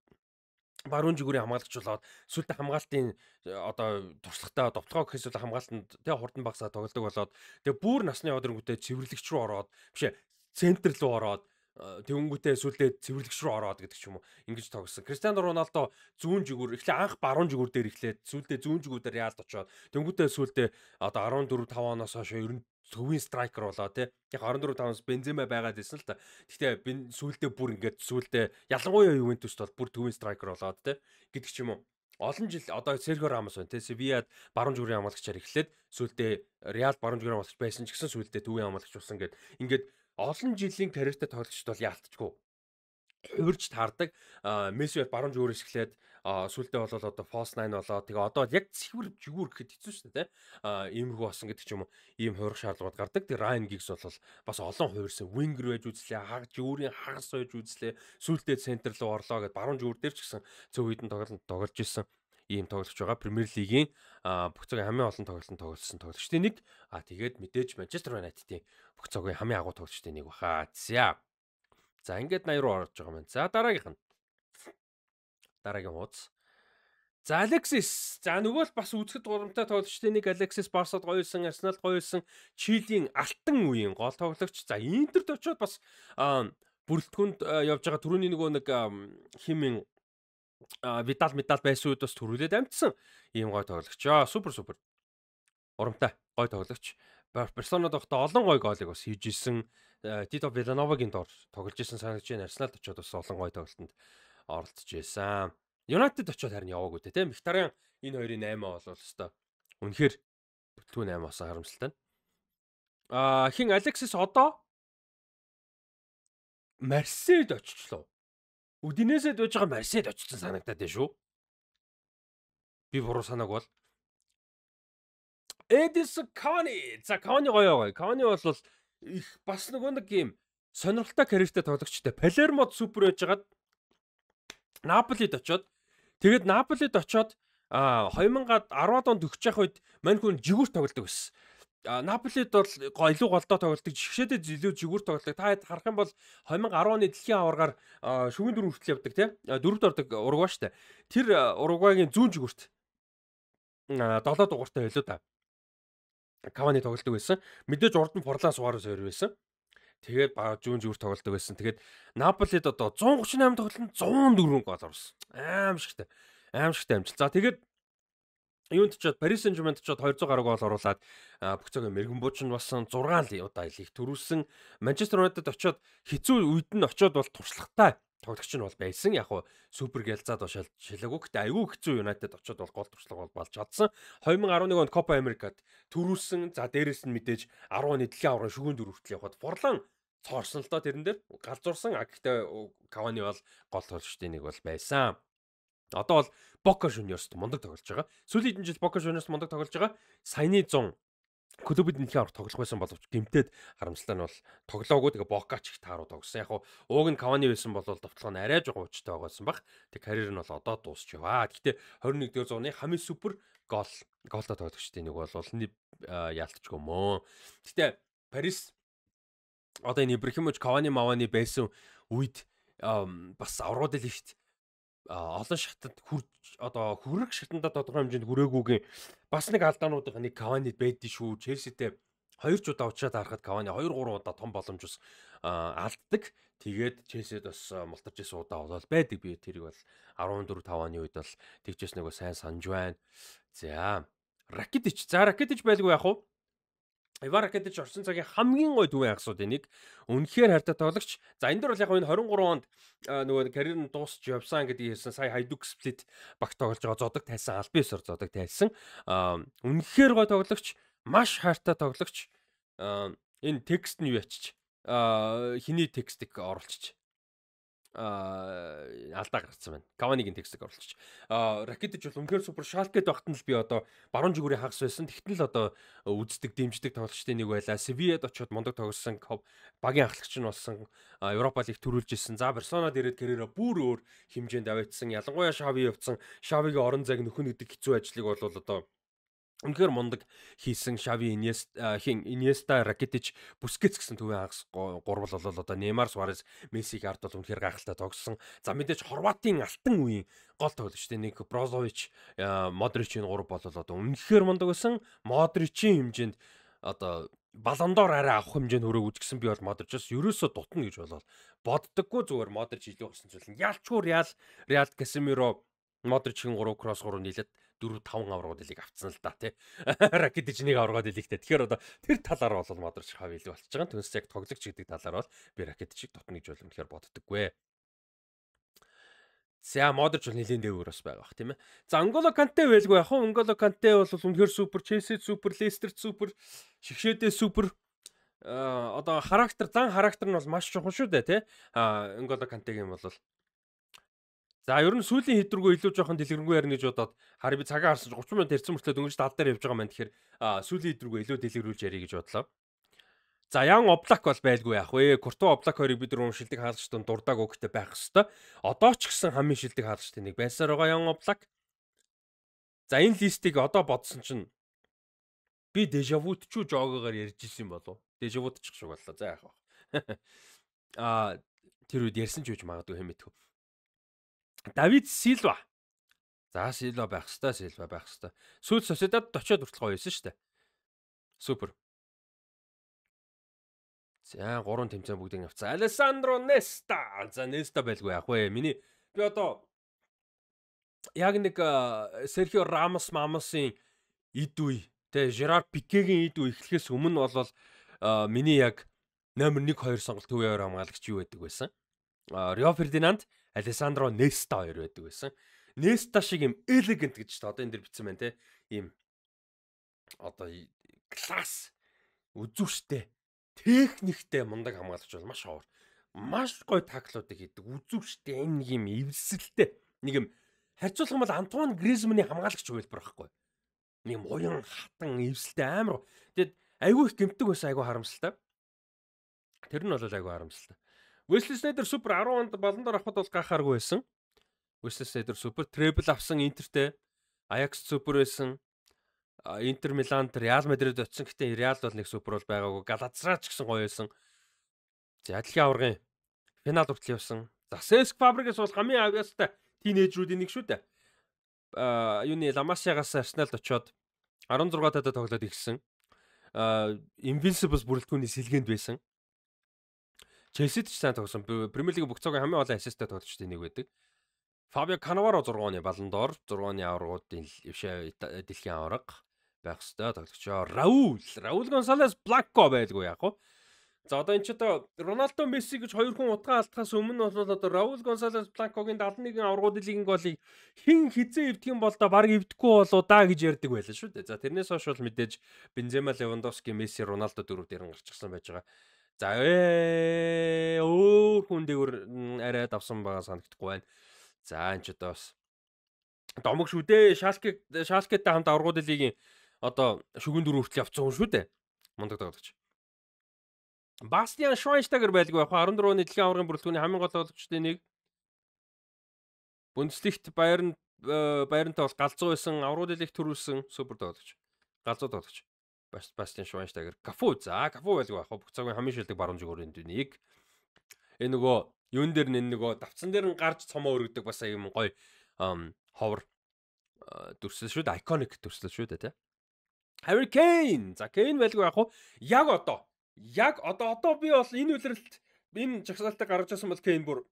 баруун жигүүрийн хамгаалагч болоод сүүлдээ хамгаалтын одоо туршлагатай довтлогоо гэхээс үл хамгаалтанд тэ хурдан багсаа тоглодог болоод тэгээ бүр насны яваад ирэнгүүтээ цэвэрлэгч рүү ороод бишээ центр рүү ороод тэгэнгүүтээ сүүлдээ цэвэрлэгч рүү ороод гэдэг ч юм уу ингэж тоглосон. Кристиано Роналдо зүүн жигүүр эхлээ анх баруун жигүүр дээр эхлээд сүүлдээ зүүн жигүүр дээр Реалд очоод тэгэнгүүтээ сүүлдээ одоо 14 5 оноос хойш ер нь төвийн striker болоо тий. Яг 14 5-аас Бензема байгаад байсан л та. Гэхдээ сүүлдээ бүр ингээд сүүлдээ ялангуяа Ювентуст бол бүр төвийн striker болоод тий гэдэг ч юм уу. Олон жил одоо Серхио Рамос байна тий. Севиад баруун жигүүрийн хамгаалагчаар эхлээд сүүлдээ Реал баруун жигүүрийн хамгаалагч байсан ч гэсэн сүүлдээ төвийн хамгаалагч болсон гэд ингээд олон жилийн карьертай тоглогчд бол яалтчгүй хувирж таардаг. Месси бол баруун жигүүрээс эхлээд сүүлдээ бол одоо false 9 болоо. Тэгээ одоо яг цэвэр жигүүр гэхэд хэцүү шүү дээ, тэ. Иймэрхүү болсон гэдэг ч юм уу. Ийм хувирах шаардлагууд гардаг. Тэгээ Райан Гиггс бол бас олон хувирсан. Winger байж үзлээ, хаг жигүүрийн хагас байж үзлээ. Сүүлдээ центр руу орлоо гэд баруун жигүүр дээр ч гэсэн цөв хэдэн тоглолт тоглож исэн ийм тоглогч байгаа. Премьер Лигийн бүх цагийн хамгийн олон тоглолтод тоглосон тоглогчдын нэг. Тэгээд мэдээж Манчестер Юнайтедийн бүх цагийн хамгийн агуу тоглогчдын нэг баха. За. За ингээд 80 руу орж байгаа юм байна. За дараагийнх нь. Дараагийн хуудас. За Алексис. За нөгөө л бас үзэхэд гурамтай тоглогчдын нэг Алексис Барсад гоё байсан, Арсеналд гоё байсан. Чилийн алтан үеийн гол тоглогч. За Интерт очиод бас бүрэлдэхүүнд явж байгаа түрүүний нөгөө нэг химийн Видал медаль байсан үед бас төрүүлээд амжсан ийм гой тоглогч. Супер супер. Урамтай гой тоглогч. Барселонад байхдаа олон гой гоолыг бас хийж исэн. Тито Вилановагийн дор тоглож исэн санагдаж байна. Арсеналд очиод бас олон гой тоглолтод оролцож байсан. Юнайтед очиод харин яваагүй те. Мхитарян энэ хоёрын 8 болвол өстой. Үнэхээр бүтлгүүн 8 болсон харамсалтай. Хин Алексис одоо Марсельд очичлоо. Удинесэд байж байгаа Марсельд очсон санагдаад байна шүү. Би буруу санааг бол. Эдисон Кавани. За Кавани гоё гоё. Кавани бол их бас нөгөө нэг юм сонирхолтой карьертай тоглогчтой. Палермод супер байж байгаад Наполид очоод тэгээд Наполид очоод 2010 онд өгч явах үед мань хүн жигүүр тоглодог байсан. Наполид бол илүү голдоо тоглодог, жигшээдээ илүү жигүүр тоглодог. Та хэд харах юм бол 2010 оны дэлхийн аваргаар шүгэн дөрөв хүртэл явдаг тий. Дөрөвд ордог Уругвай штэ. Тэр Уругвайгийн зүүн жигүүрт 7 дугаартай байлуу да. Кавани тоглодог байсан. Мэдээж урд нь Форлан Суарес хоёр байсан. Тэгээд зүүн жигүүр тоглодог байсан. Тэгээд Наполид одоо 138 тоглолтод 104 гол оруулсан. Аимшигтай. Аимшигтай амжилт. За тэгээд юунд ч Парис Сен-Жерменд ч 200 гаруй гол оруулаад бүх цагийн мэрэгэн бууч нь болсон 6 удаа лиг төрүүлсэн. Манчестер Юнайтед очиод хэцүү үед нь очиод бол туршлагатай тоглогч нь бол байсан. Яг хуу супер гялзаад шалаагүй. Гэтэ айгүй хэцүү Юнайтед очиод бол гол туршлага бол болж чадсан. 2011 онд Копа Америкад төрүүлсэн. За дээрэс нь мэдээж 10 оны дэлхийн аваргын шүгэн дөрөв хүртэл явхад Форлан цоорсон л доо тэрэн дээр галзуурсан. Гэхдээ Кавани бол гол тоглогчдын нэг бол байсан. Одоо бол Бока Жуниорст мундаг тоглож байгаа. Сүүлийн хэдэн жил Бока Жуниорст мундаг тоглож байгаа. Саяны 100 Клубд дэлхийн аварга тоглох байсан боловч гэмтээд харамсалтай нь бол тоглоагүй. Тэгээ Бокач их тааруу тоглосон. Яг ууг нь Кавани байсан бол довтлого нь арай жоохон уучтай байгаасан баг. Тэг карьер нь бол одоо дуусч яваа. Гэхдээ 21-р зууны хамгийн супер голтой тоглогчдын нэг бол яалтчгүй мөө. Гэтэ Парис одоо энэ Ибрахимович, Кавани, Мавани байсан үед бас аврагууд л ихт олон шатанд хүрж одоо хүрэх шатандаа тодорхой хэмжээнд хүрээгүйгийн бас нэг алдаануудын нэг Кавани байдсан шүү. Челситэй 2 ч удаа уучраад харахад Кавани 2 3 удаа том боломж бас алддаг. Тэгээд Челсид бас мултарч исэн удаа бол байдаг. Би тэрийг бол 14 5 оны үед бол тэгжээс нөгөө сайн санаж байна. За Ракитич. За Ракитич байлгүй яах вэ? Иван Ракитич орсон цагийн хамгийн гоё төвийн хагасуудын нэг. Үнэхээр хайртай тоглогч. За энэ дэр бол яг энэ 23 онд нөгөө карьер нь дуусч явсан гэдгийг хэлсэн. Сая Хайдук Сплит багт тоглож байгаа зодог тайлсан, албан ёсоор зодог тайлсан. Үнэхээр гоё тоглогч, маш хайртай тоглогч. Энэ текст нь юу ячиж? Хиний текстийг оруулчих. Алдаа гаргацсан байна. Каванигийн текстийг оруулчих. Ракитич бол үнэхээр супер. Шалкед багт нь л би одоо баруун жигүүрийн хагас байсан. Тэгтэл л одоо үздэг, дэмждэг тоглогчдын нэг байлаа. Севиад очиод мундаг тоглосон, багийн ахлагч нь болсон, Европа лиг төрүүлж исэн. За Барселонад ирээд карьераа бүр өөр хэмжээнд аваачсан. Ялангуяа Шави явцсан. Шавигийн орон зайг нөхөн гэдэг хэцүү ажлыг бол одоо үнэхээр мундаг хийсэн. Шави, Иньеста, Ракитич, Бускетс гэсэн төвийн хагас гурвал бол одоо Неймар, Суарес, Мессиг ард бол үнэхээр гайхалтай тогссон. За мэдээж Хорватын алтан үеийн гол тоглогчдын нэг Брозович, Модричийн гурав бол одоо үнэхээр мундаг байсан. Модричийн хэмжээнд одоо Балондор арай авах хэмжээнд хүрээгүй ч гэсэн би бол Модричоос ерөөсөө дутна гэж болол боддоггүй. Зүгээр Модрич илүү болсон зүйл нь ялчгүй Реал Касемиро, Модричийн 3 кросс 3 нийлээд 4 5 аврагууд лиг авцсан л да тий. Ракитич нэг аврагууд лигтэй. Тэгэхээр одоо тэр талаар бол Модрич хав илүү болчихж байгаа. Түүнээс яг тоглогч гэдэг талаар бол би Ракитичийг дутна гэж бол үнэхээр боддоггүй. За Модрич бол нэлийн дээгүүр бас байгаа бах тийм ээ. За Нголо Канте байлгүй яах вэ? Нголо Канте бол үнэхээр супер, Челси супер, Лестер супер, шигшээдээ супер. Одоо характер, зан характер нь бол маш чухал шүү дээ тий. Нголо Кантегийн бол за ер нь сүүлийн хэдрүүгөө илүү жоохон дэлгэрэнгүй ярина гэж бодоод харин би цагаа харсан чинь 30 минут ярьсан мөртлөө дөнгөж тал дээр явж байгаа маань. Тэгэхээр сүүлийн хэдрүүгөө илүү дэлгэрүүлж ярих гэж бодлоо. За Ян Облак бол байлгүй яах вэ? Курту Облак хоёрыг бид рүү шилдэг хаалгачтан дурдааг өгөхтэй байх хэвээр. Одоо ч гэсэн хамгийн шилдэг хаалгачтын нэг байсаар байгаа Ян Облак. За энэ листийг одоо бодсон чинь би дежавүт ч үү жогоогоор ярьж исэн юм болов. Дежавүт ч шиг боллоо. За яах вэ? Тэр үед ярьсан ч үж магадгүй хэм мэдгүй. Давид Силва. За Силва байх хэвээр, Силва байх хэвээр. Сүүл Сосидад очиод хүртэл гоё байсан шүү дээ. Супер. За 3 тэмцээн бүгдийг авцсан. Алессандро Неста. За Неста байлгүй яах вэ? Миний би одоо яг нэг Серхио Рамос Мамосын эд үе, тэ Жерар Пикегийн эд үе эхлэхээс өмнө бол миний яг номер 1 2 сонголт төвийн хоёр хамгаалагч юу байдаг байсан? Рио Фердинанд, Алессандро Неста хоёр байдаг байсан. Неста шиг юм элегант гэж одоо энэ дэр бичсэн байна те. Ийм одоо класс үзүүштэй, техниктэй мундаг хамгаалагч бол маш ховор. Маш гоё таклуудыг хийдэг. Үзүүштэй энэ нэг юм эвсэлтэй. Нэг юм харьцуулах юм бол Антуан Гризманы хамгаалагч хувилбар байхгүй. Нэг юм уян хатан эвсэлтэй амар. Тэгээд айгүй их гэмтдэг байсан, айгүй харамсалтай. Тэр нь бол айгүй харамсалтай. Wesley Sneijder супер 10 онд Балондор авахд бол гайхааргүй байсан. Wesley Sneijder супер, требл авсан Интертэй, Ajax супер байсан. Интер Миланд, Реал Мадрид очсон. Гэтэ Реал бол нэг супер бол байгаагүй. Галатасрай ч гэсэн гоё байсан. За дэлхийн аваргын финал хүртэл явсан. За Сеск Фабригас бол хамгийн авьяастай тинейжрүүдийн нэг шүү дээ. Юуны Ламасиагаас Арсеналд очиод 16 тадаа тоглоод ирсэн. Invincibles бүрэлдэхүүний сэлгээнд байсан. Челсид ч сайн тоглосон. Премьер лигийн бүх цагийн хамгийн олон ассисттай тоглогчдын нэг байдаг. Фабио Канаваро 6 оны Балондор, 6 оны аваргуудын дэлхийн аварга байх ёстой тоглогчоо. Раул Гонсалес Бланко байлгүй яах вэ? За одоо энэ ч одоо Роналдо, Месси гэж хоёр хүн утгаа алдахаас өмнө бол одоо Раул Гонсалес Бланкогийн 71 аваргуудын лигийн голыг хэн хизээ эвдэх юм бол да баг эвдэхгүй болоо да гэж ярьдаг байлаа шүү дээ. За тэрнээс хойш бол мэдээж Бензема, Левандовски, Месси, Роналдо дөрөв дээр нь гарчихсан байж байгаа. За өөр хүн дээгүүр арай давсан байгаа санагдахгүй байна. За энэ ч одоо бас домог шүү дээ. Шалкетай хамт аваргууд лигийн одоо шүгэн дөрөв хүртэл явцсан хүн шүү дээ. Мундаг тоглогч. Бастиан Швайнштайгер байлгүй яг 14 оны дэлхийн аваргын бүрэлдэхүүний хамгийн гол тоглогчдын нэг. Бундеслигт Байернтай бол галзуу байсан, аврал лиг төрүүлсэн супер тоглогч. Галзуу тоглогч. Бастиан Швайнштайгер. Кафу. За, Кафу байлгүй яг бүх цагийн хамгийн шилдэг баруун зүгүүрийн нэг. Энэ нөгөө юун дээр нь нөгөө давцсан дээр нь гарч цомоо өргөдөг бас юм гоё ховор дүрслэл шүү дээ. Iconic дүрслэл шүү дээ, тэ. Harry Kane. За, Kane байлгүй яг яг одоо. Яг одоо би бол энэ үлрэлт энэ жагсаалтыг гаргаж ирсэн бол Kane бүр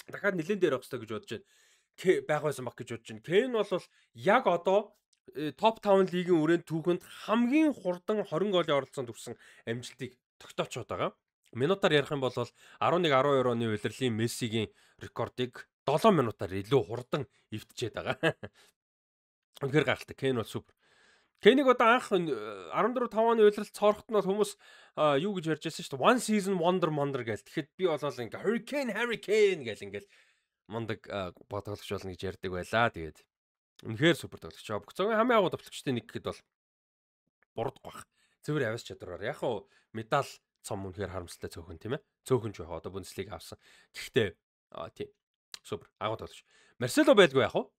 дахиад нэлээд дээр явах хэрэгтэй гэж бодож байна. Байх байсан баг гэж бодож байна. Kane бол яг одоо топ 5 лигийн үрээнд түүхэнд хамгийн хурдан 20 голын оролцоонд хүрсэн амжилтыг тогтоочод байгаа. Минутаар ярих юм бол 11 12 оны улирлын Мессигийн рекордыг 7 минутаар илүү хурдан эвдчихэд байгаа. Үнэхээр гайхалтай. Кейн бол супер. Кейнийг одоо анх 14 5 оны улиралд цоороход нь бол хүмүүс юу гэж ярьж байсан шүү дээ. One season wonder wonder гэл. Тэгэхэд би бол ингээ Hurricane Harry Kane гэл ингээл мундаг бодгологч болно гэж ярьдаг байлаа. Тэгээд үнэхээр супер тоглогч. Бүх цагийн хамгийн агуу тоглогчдын нэг гэхэд бол буруудахгүй бах. Цэвэр авьяас чадвараар. Яг хуу медаль цом үнэхээр харамсалтай цөөхөн тийм ээ. Цөөхөн ч яг одоо Бундеслиг авсан. Гэхдээ тийм супер агуу тоглогч. Марсело байлгүй яг уу?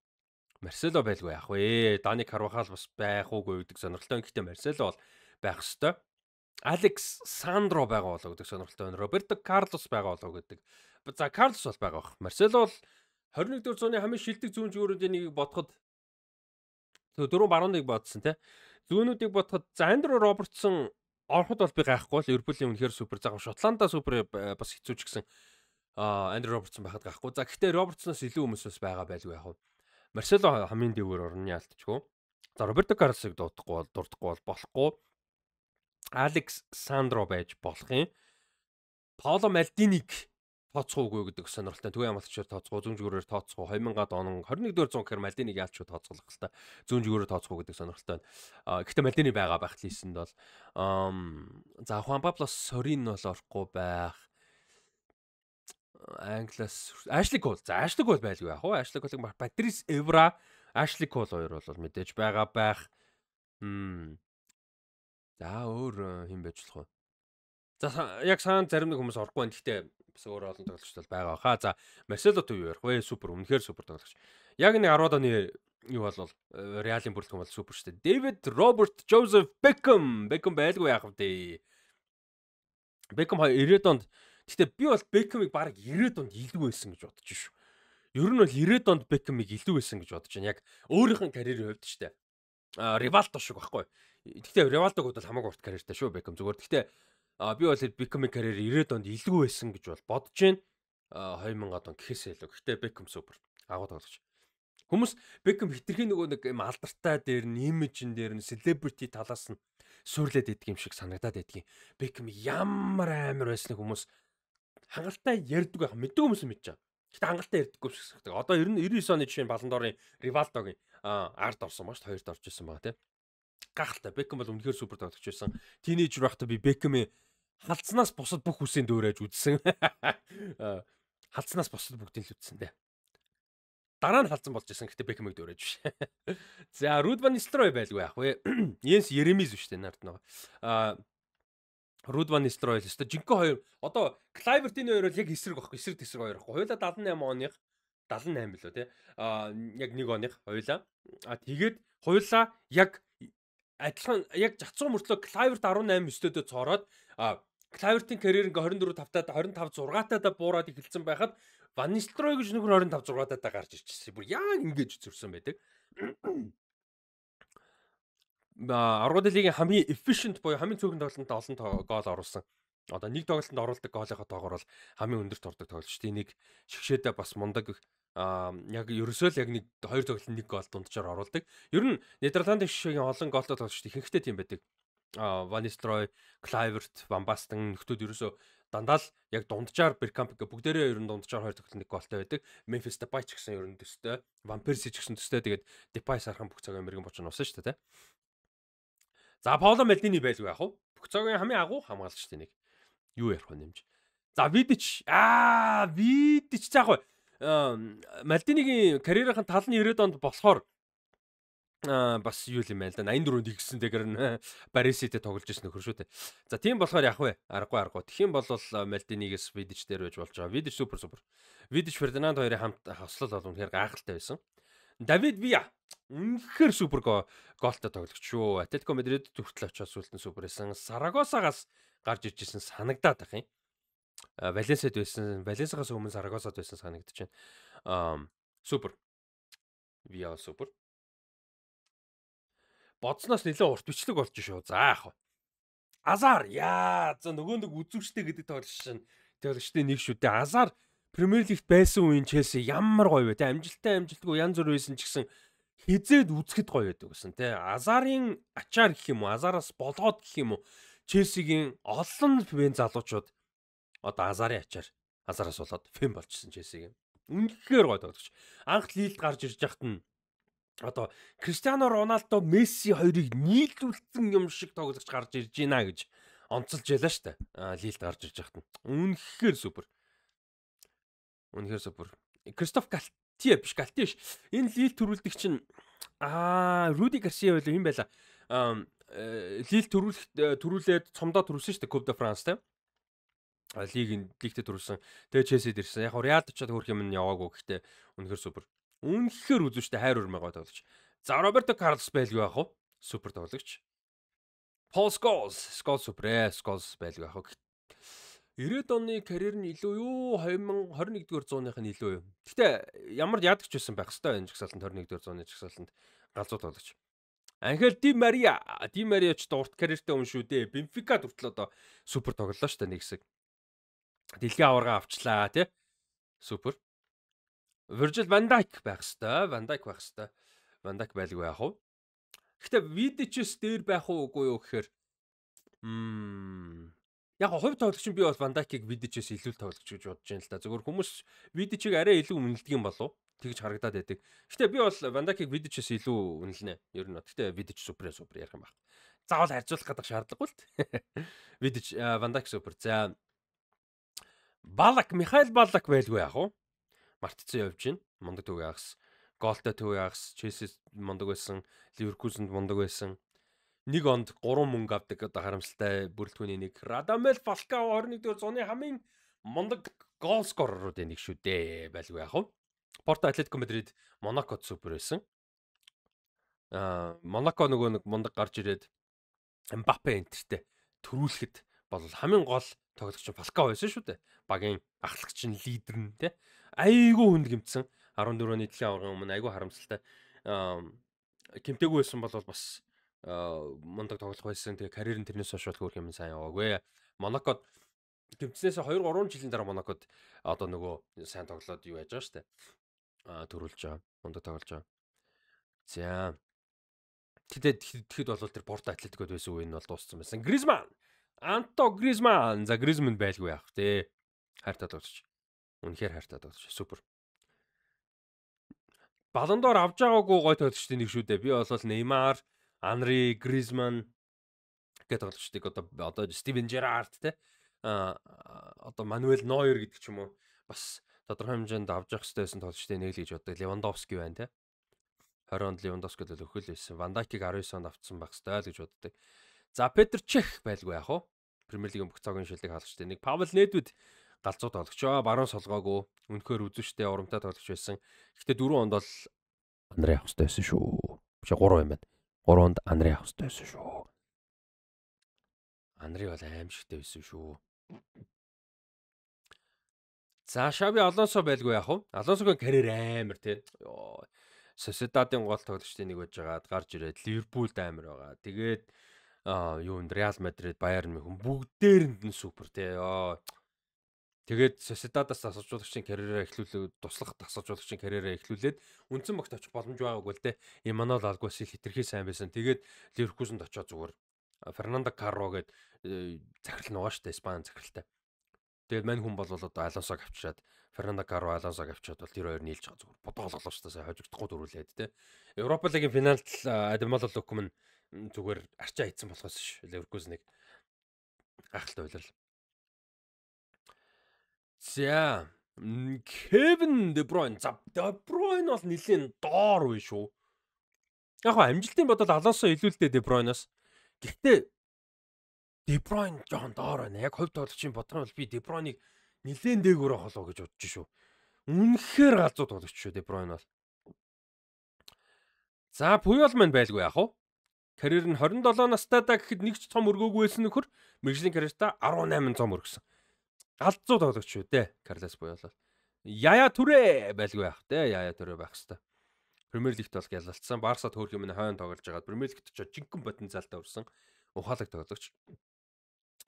Марсело байлгүй яах вэ? Дани Карвахал бас байх уугүй гэдэг сонирхолтой. Гэхдээ Марсело бол байх ёстой. Алекс Сандро байгаа болоо гэдэг сонирхолтой байна. Роберто Карлос байгаа болоо гэдэг. За, Карлос бол байгаа бах. Марсело бол 21-р зууны хамгийн шилдэг зүүн зүгүүрүүдийн нэгийг бодоход дөрөв барууныг бодсон тий. Зүүнүүдийг бодоход за Андрю Робертсон ороход бол би гайхгүй л Ливерпулийн үнэхээр супер. За, Шотландаа супер бас хэцүү ч гэсэн Андрю Робертсон байхад гайхгүй. За, гэхдээ Робертсоноос илүү хүмүүс бас байгаа байлгүй яах вэ? Марсело хамгийн дээгүүр орно яалтчгүй. За, Роберто Карлосыг дурдахгүй бол болохгүй. Алекс Сандро байж болох юм. Паоло Мальдинийг тооцохгүй гэдэг сонирхолтой. Төвийн хамгаалагчаар тооцохгүй, зүүн зүгээрээр тооцохгүй 2000-ад он 21-р зуун гэхээр Мальдинийг яалч тооцоолох л та. Зүүн зүгээрээр тооцохгүй гэдэг сонирхолтой байна. Гэхдээ Мальдини байгаа байх листэнд бол за Хуан Пабло Сорин бол орохгүй байх. Англиас Ашли Кол. За, Ашли Кол байлгүй яах вэ? Ашли Колыг Патрис Эвра, Ашли Кол хоёр бол мэдээж байгаа байх. За, өөр хэн байж болох вэ? За, яг саан зарим нэг хүмүүс орохгүй байна. Гэхдээ бас өөр олон тоглогч бол байгаа хаа. За, Марсело төв юу ярих вэ? Супер, үнэхээр супер тоглогч. Яг нэг 10-аад оны юу бол Реалын бүрэлдэхүүн бол супер шүү дээ. Дэвид Роберт Жозеф Бекхэм. Бекхэм байлгүй яах вэ? Бекхэм 90-ад онд. Гэхдээ би бол Бекхэмийг бараг 90-ад онд илүү байсан гэж бодож шүү. Ер нь бол 90-ад онд Бекхэмийг илүү байсан гэж бодож байна. Яг өөрийнх нь карьерийн хувьд шүү дээ. Ривалдо шиг байхгүй. Гэхдээ Ривалдог бол хамаагүй урт карьертай шүү Бекхэм зүгээр. Гэхдээ би бол Бекхэмийн карьер 90-ад онд илүү байсан гэж бол бодож байна. 2000-ад он гэхээсээ илүү. Гэхдээ Бекхэм супер. Агуу тоглогч. Хүмүүс Бекхэм хитрхийн нөгөө нэг юм алдартай дээр нь, имижн дээр нь, селебрити талаас нь суурлаад идэх юм шиг санагдаад байдгийн. Бекхэм ямар амар байсныг хүмүүс хангалттай ярьдаг байх мэддэг хүмүүс мэдж байгаа. Гэтэ хангалттай ярьдаггүй шиг санагдав. Одоо 99 оны жишээ нь Баллон д'Орын Ривалдогийн ард орсон ба шүү дээ. Хоёрт орж исэн байгаа тийм. Гайхалтай. Бекхэм бол үнэхээр супер тоглогч байсан. Тинейжер байхдаа би Бекхэмийн халдснаас бусад бүх үсийн дөөрэж үзсэн. Халдснаас бусад бүгдийг л үзсэн дээ. Дараа нь халдсан болж исэн. Гэтэ Бекхэмийг дөөрэж биш. За, Руд ван Нистелрой байлгүй яах вэ? Йенс Еремиз биш үү нард нэг. Руд ван Нистелрой л өстой. Жинхэнэ хоёр одоо Клайвертийн хоёр бол яг эсрэг байхгүй. Эсрэг тесрэг хоёр байхгүй. Хоёулаа 78 оных 78 билүү те. Яг нэг оных хоёулаа. Тэгээд хоёулаа яг адилхан яг жацсан мөртлөө Клайверт 18 өстөдөө цоороод Клайвертийн карьер ингээ 24 тавтаад 25 6-таа буураад эхэлсэн байхад Ван Нистелрой гэж нөхөр 25 6-таа гарч ирчихсэн. Бүр яг ингэж зөрсөн байдаг. Аврагын лигийн хамгийн efficient буюу хамгийн цөөхөн тоглолтод олон гол оруулсан. Одоо нэг тоглолтод оруулдаг гоолынхоо тоогоор бол хамгийн өндөрт ордог тоглогчдын нэг. Шигшээдээ бас мундаг яг ерөөсөө л яг нэг хоёр тоглолтод нэг гол дунджаар оруулдаг. Ер нь Нидерландын шигшээгийн олон голтой тоглогчд ихэнхдээ тийм байдаг. Ван Нистелрой, Клайверт, Ван Бастен нөхдүүд ерөөсөө дандаа л яг дунджаар Беркамп гэх бүгдээрээ ер нь дунджаар хоёр тоглолтод нэг голтой байдаг. Memphis Depay ч гэсэн ер нь төстэй. Ван Перси ч гэсэн төстэй. Тэгээд Depay сархан бүх цагийн мэрэгэн боч нь усан шүү дээ, тэ. За, Паоло Мальдини байлгүй яах вэ? Бүх цагийн хамгийн агуу хамгаалагчдын нэг. Юу ярих вэ нэмж. За, Видич. Видич заах вэ? Мальдинигийн карьерийн тал нь 90-ад онд болохоор Бас юу юм байна л да, 84-нд игсэн тэгэр Бариситэй тоглож ирсэн нөхөр шүү дээ. За, тийм болохоор яах вэ? Аргагүй, аргагүй. Тэгэх юм бол Мальдинигээс Видич дээр байж болж байгаа. Видич супер, супер. Видич, Фердинанд хоёрын хамт хослол бол үнэхээр гайхалтай байсан. Давид Виа үнэхээр супер гоолтой тоглогч шүү. Атлетико Мадрид хүртэл очиод сүлд нь супер байсан. Сарагосагаас гарч ирж исэн санагдаад байх юм. Валенсиад байсан. Валенсиагаас өмнө Сарагосад байсан санагдаж байна. Супер. Виа супер. Бодсноос нэлээд урт бичлэг болж шүү. За, яах вэ? Азар яа, за, нөгөө нэг үзүүштэй гэдэг тоглогч чинь тоглогчдын нэг шүү дээ. Азар Премьер Лигт байсан үеийн Челси ямар гоё вэ те. Амжилттай, амжилтгүй янз бүр байсан ч гэсэн хизээд үзэхэд гоё байдаг гэсэн те. Азарын ачаар гэх юм уу, Азараас болоод гэх юм уу, Челсигийн олон fan залуучууд одоо Азарын ачаар, Азараас болоод fan болчихсон Челсигийн. Үнэхээр гоё тоглогч. Анх Лилд гарч ирж яхад нь одоо Криштиано Роналдо, Месси хоёрыг нийлүүлсэн юм шиг тоглогч гарч ирж байна гэж онцолж ялаа штэ. Лилд гарч ирж яхад нь. Үнэхээр супер. Үнэхээр супер. Кристоф Галтие биш, Галтие биш. Энэ Лил төрүүлдэг чинь Руди Гарсиа байлаа юм байла. Лил төрүүлээд цомдоо төрүүлсэн штэ, Coupe de France те. Лигтэй төрүүлсэн. Тэгээ Челсид ирсэн. Яг Реалд очиод хөрх юм нь яваагүй, гэхдээ үнэхээр супер. Үнэхээр үзүүштэй, хайр өрмөө гоё тоглогч. За, Роберто Карлос байлгүй яах вэ? Супер тоглогч. Пол Сколс, Сколс супер ээ, Сколс байлгүй яах вэ? 90-ад оны карьер нь илүү юу? 2021-р зууных нь илүү юу? Гэтэ ямар яадаг ч байсан байх хэвээр энэ жагсаалтанд, 21-р зууны жагсаалтанд галзуу тоглогч. Анхел Ди Мария, Ди Мария ч урт карьертэй хүн шүү дээ. Бенфикад хүртэл одоо супер тоглолоо шүү дээ нэг хэсэг. Дэлхийн аварга авчлаа тий. Супер. Virgil van Dijk байх хэвээр. Van Dijk байх хэвээр. Van Dijk байлгүй яах вэ? Гэтэ Видичс дээр байх уу, үгүй юу гэхээр яг хувь тоглогч нь би бол Van Dijk-ыг Видичээс илүү тоглогч гэж бодож байна л да. Зөвхөн хүмүүс Видичийг арай илүү үнэлдэг юм болов тэгж харагдаад байдаг. Гэтэ би бол Van Dijk-ыг Видичээс илүү үнэлнэ. Ер нь. Гэтэ Видич супер, супер, ярих юм баг. Заавал харьцуулах гэдэг шаардлагагүй л. Видич, Van Dijk супер. За, Балак, Михаил Балак байлгүй яах вэ? Мартцсан явж байна. Мундаг төв ягс. Гоолтой төв ягс. Челси мундаг байсан. Ливеркузенд мундаг байсан. Нэг онд 3 мөнгө авдаг одоо харамсалтай бүрэлдэхүүний нэг. Радамел Фалкао 21-р зууны хамгийн мундаг goal scorer уудын нэг шүү дээ. Байлгүй яах вэ? Порто, Атлетико Мадрид, Монакод супер байсан. Монако нөгөө нэг мундаг гарч ирээд Мбаппе энтертэй төрүүлэхэд бол хамгийн гол тоглогч нь Фалкао байсан шүү дээ. Багийн ахлагч нь, лидер нь тий. Айгүй хүнд гэмтсэн. 14 оны дэлхийн аваргын өмнө айгүй харамсалтай. Гэмтээгүй байсан бол бас мундаг тоглох байсан. Тэгээ карьер нь тэрнээс хойш бол хөөх юм сайн яваагүй. Монакод гэмтснээс 2 3 жилийн дараа Монакод одоо нөгөө сайн тоглоод юу яаж байгаа шүү дээ. Төрүүлж байгаа. Мундаг тоглож байгаа. За. Тэгэхэд бол тэр Порто, Атлетикод байсан үе нь бол дууссан байсан. Гризман. Анто Гризман. За, Гризман байлгүй яах вэ? Хайртай тоглогч. Үнэхээр хайртай тоглогч. Супер. Ballon d'Or авч байгаагүй гой тоглогчдын нэг шүү дээ. Би бол Неймар, Анри, Гризман гэдэг тоглогчдыг одоо Стивен Жерард те, одоо Мануэль Нойер гэдэг ч юм уу, бас тодорхой хэмжээнд авч явах хэрэгтэй байсан тоглогчдын нэг л гэж боддог. Левандовски байна те. 20 онд Левандовски л өхөл байсан. Ван Дайкийг 19 онд авцсан байх хэрэгтэй л гэж боддог. За, Петр Чех байлгүй яах вэ? Премьер Лигийн бүх цагийн шилдэг хаалгачтай нэг. Павел Недвед галзуу тоглогч аа, баруун солгоогүй, үнэхээр үзүүштэй, урамтай тоглогч байсан. Гэхдээ 4 онд бол Анри авах хэрэгтэй байсан шүү. Биш, 3 юм байна. 3 онд Анри авах хэрэгтэй байсан шүү. Анри бол аимшигтай байсан шүү. За, Шаби Алонсо байлгүй яах вэ? Алонсогийн карьер амар тий. Йоо. Сосьедадын гол тоглогчдын нэг байж байгаад гарч ирээд Ливерпулд амар байгаа. Тэгээд юунд, Реал Мадрид, Баярн Мюнхен бүгдээрэнд нь супер тий. Йоо. Тэгээд Сосьедадаас дасгалжуулагчийн карьераа эхлүүлээд, туслах дасгалжуулагчийн карьераа эхлүүлээд үндсэн багт очих боломж байгаагүй л дээ. Эммануэл Алгуасил хитрхи сайн байсан. Тэгээд Ливеркузенд очиод зүгээр Фернандо Карро гээд захирал нугаа штэ, Испани захиралтай. Тэгээд мань хүн бол одоо Алонсог авчираад, Фернандо Карро Алонсог авчираад бол тэр хоёр нийлж байгаа зүгээр бодоолголоо штэ, сайн хожигдохгүй дөрүүлээд те. Европа лигийн финалд Адемола Лукман зүгээр арчаа хийцэн болохоос ш Ливеркузенийг гайхалтай байлаа. За, Кевин Де Бройн. За, Де Бройн бол нэлийн доор үе шүү. Яг хаа амжилтын бодол Алонсо илүү л дээ Де Бройноос. Гэхдээ Де Бройн жоохон доор байна. Яг хувь тоглогчийн бодох юм бол би Де Бройныг нэлээд дээгүүр авах болов гэж бодож шүү. Үнэхээр галзуу тоглогч шүү Де Бройн бол. За Пуйол маань байлгүй яах вэ? Карьер нь 27 настай да гэхэд нэг ч цом өргөөгүй байсан нөхөр мэргэжлийн карьертаа 18 цом өргөсөн. Галзуу тоглогч шүү дээ. Карлес Пуйол бол. Яя Түрэ байлгүй яах те. Яя Түрэ байх хэвээр. Премьер Лигт бол гялалцсан. Барсад хөөх юм хойно тоглож байгаад Премьер Лигт ч жинхэнэ потенциалтай өрсөн ухаалаг тоглогч.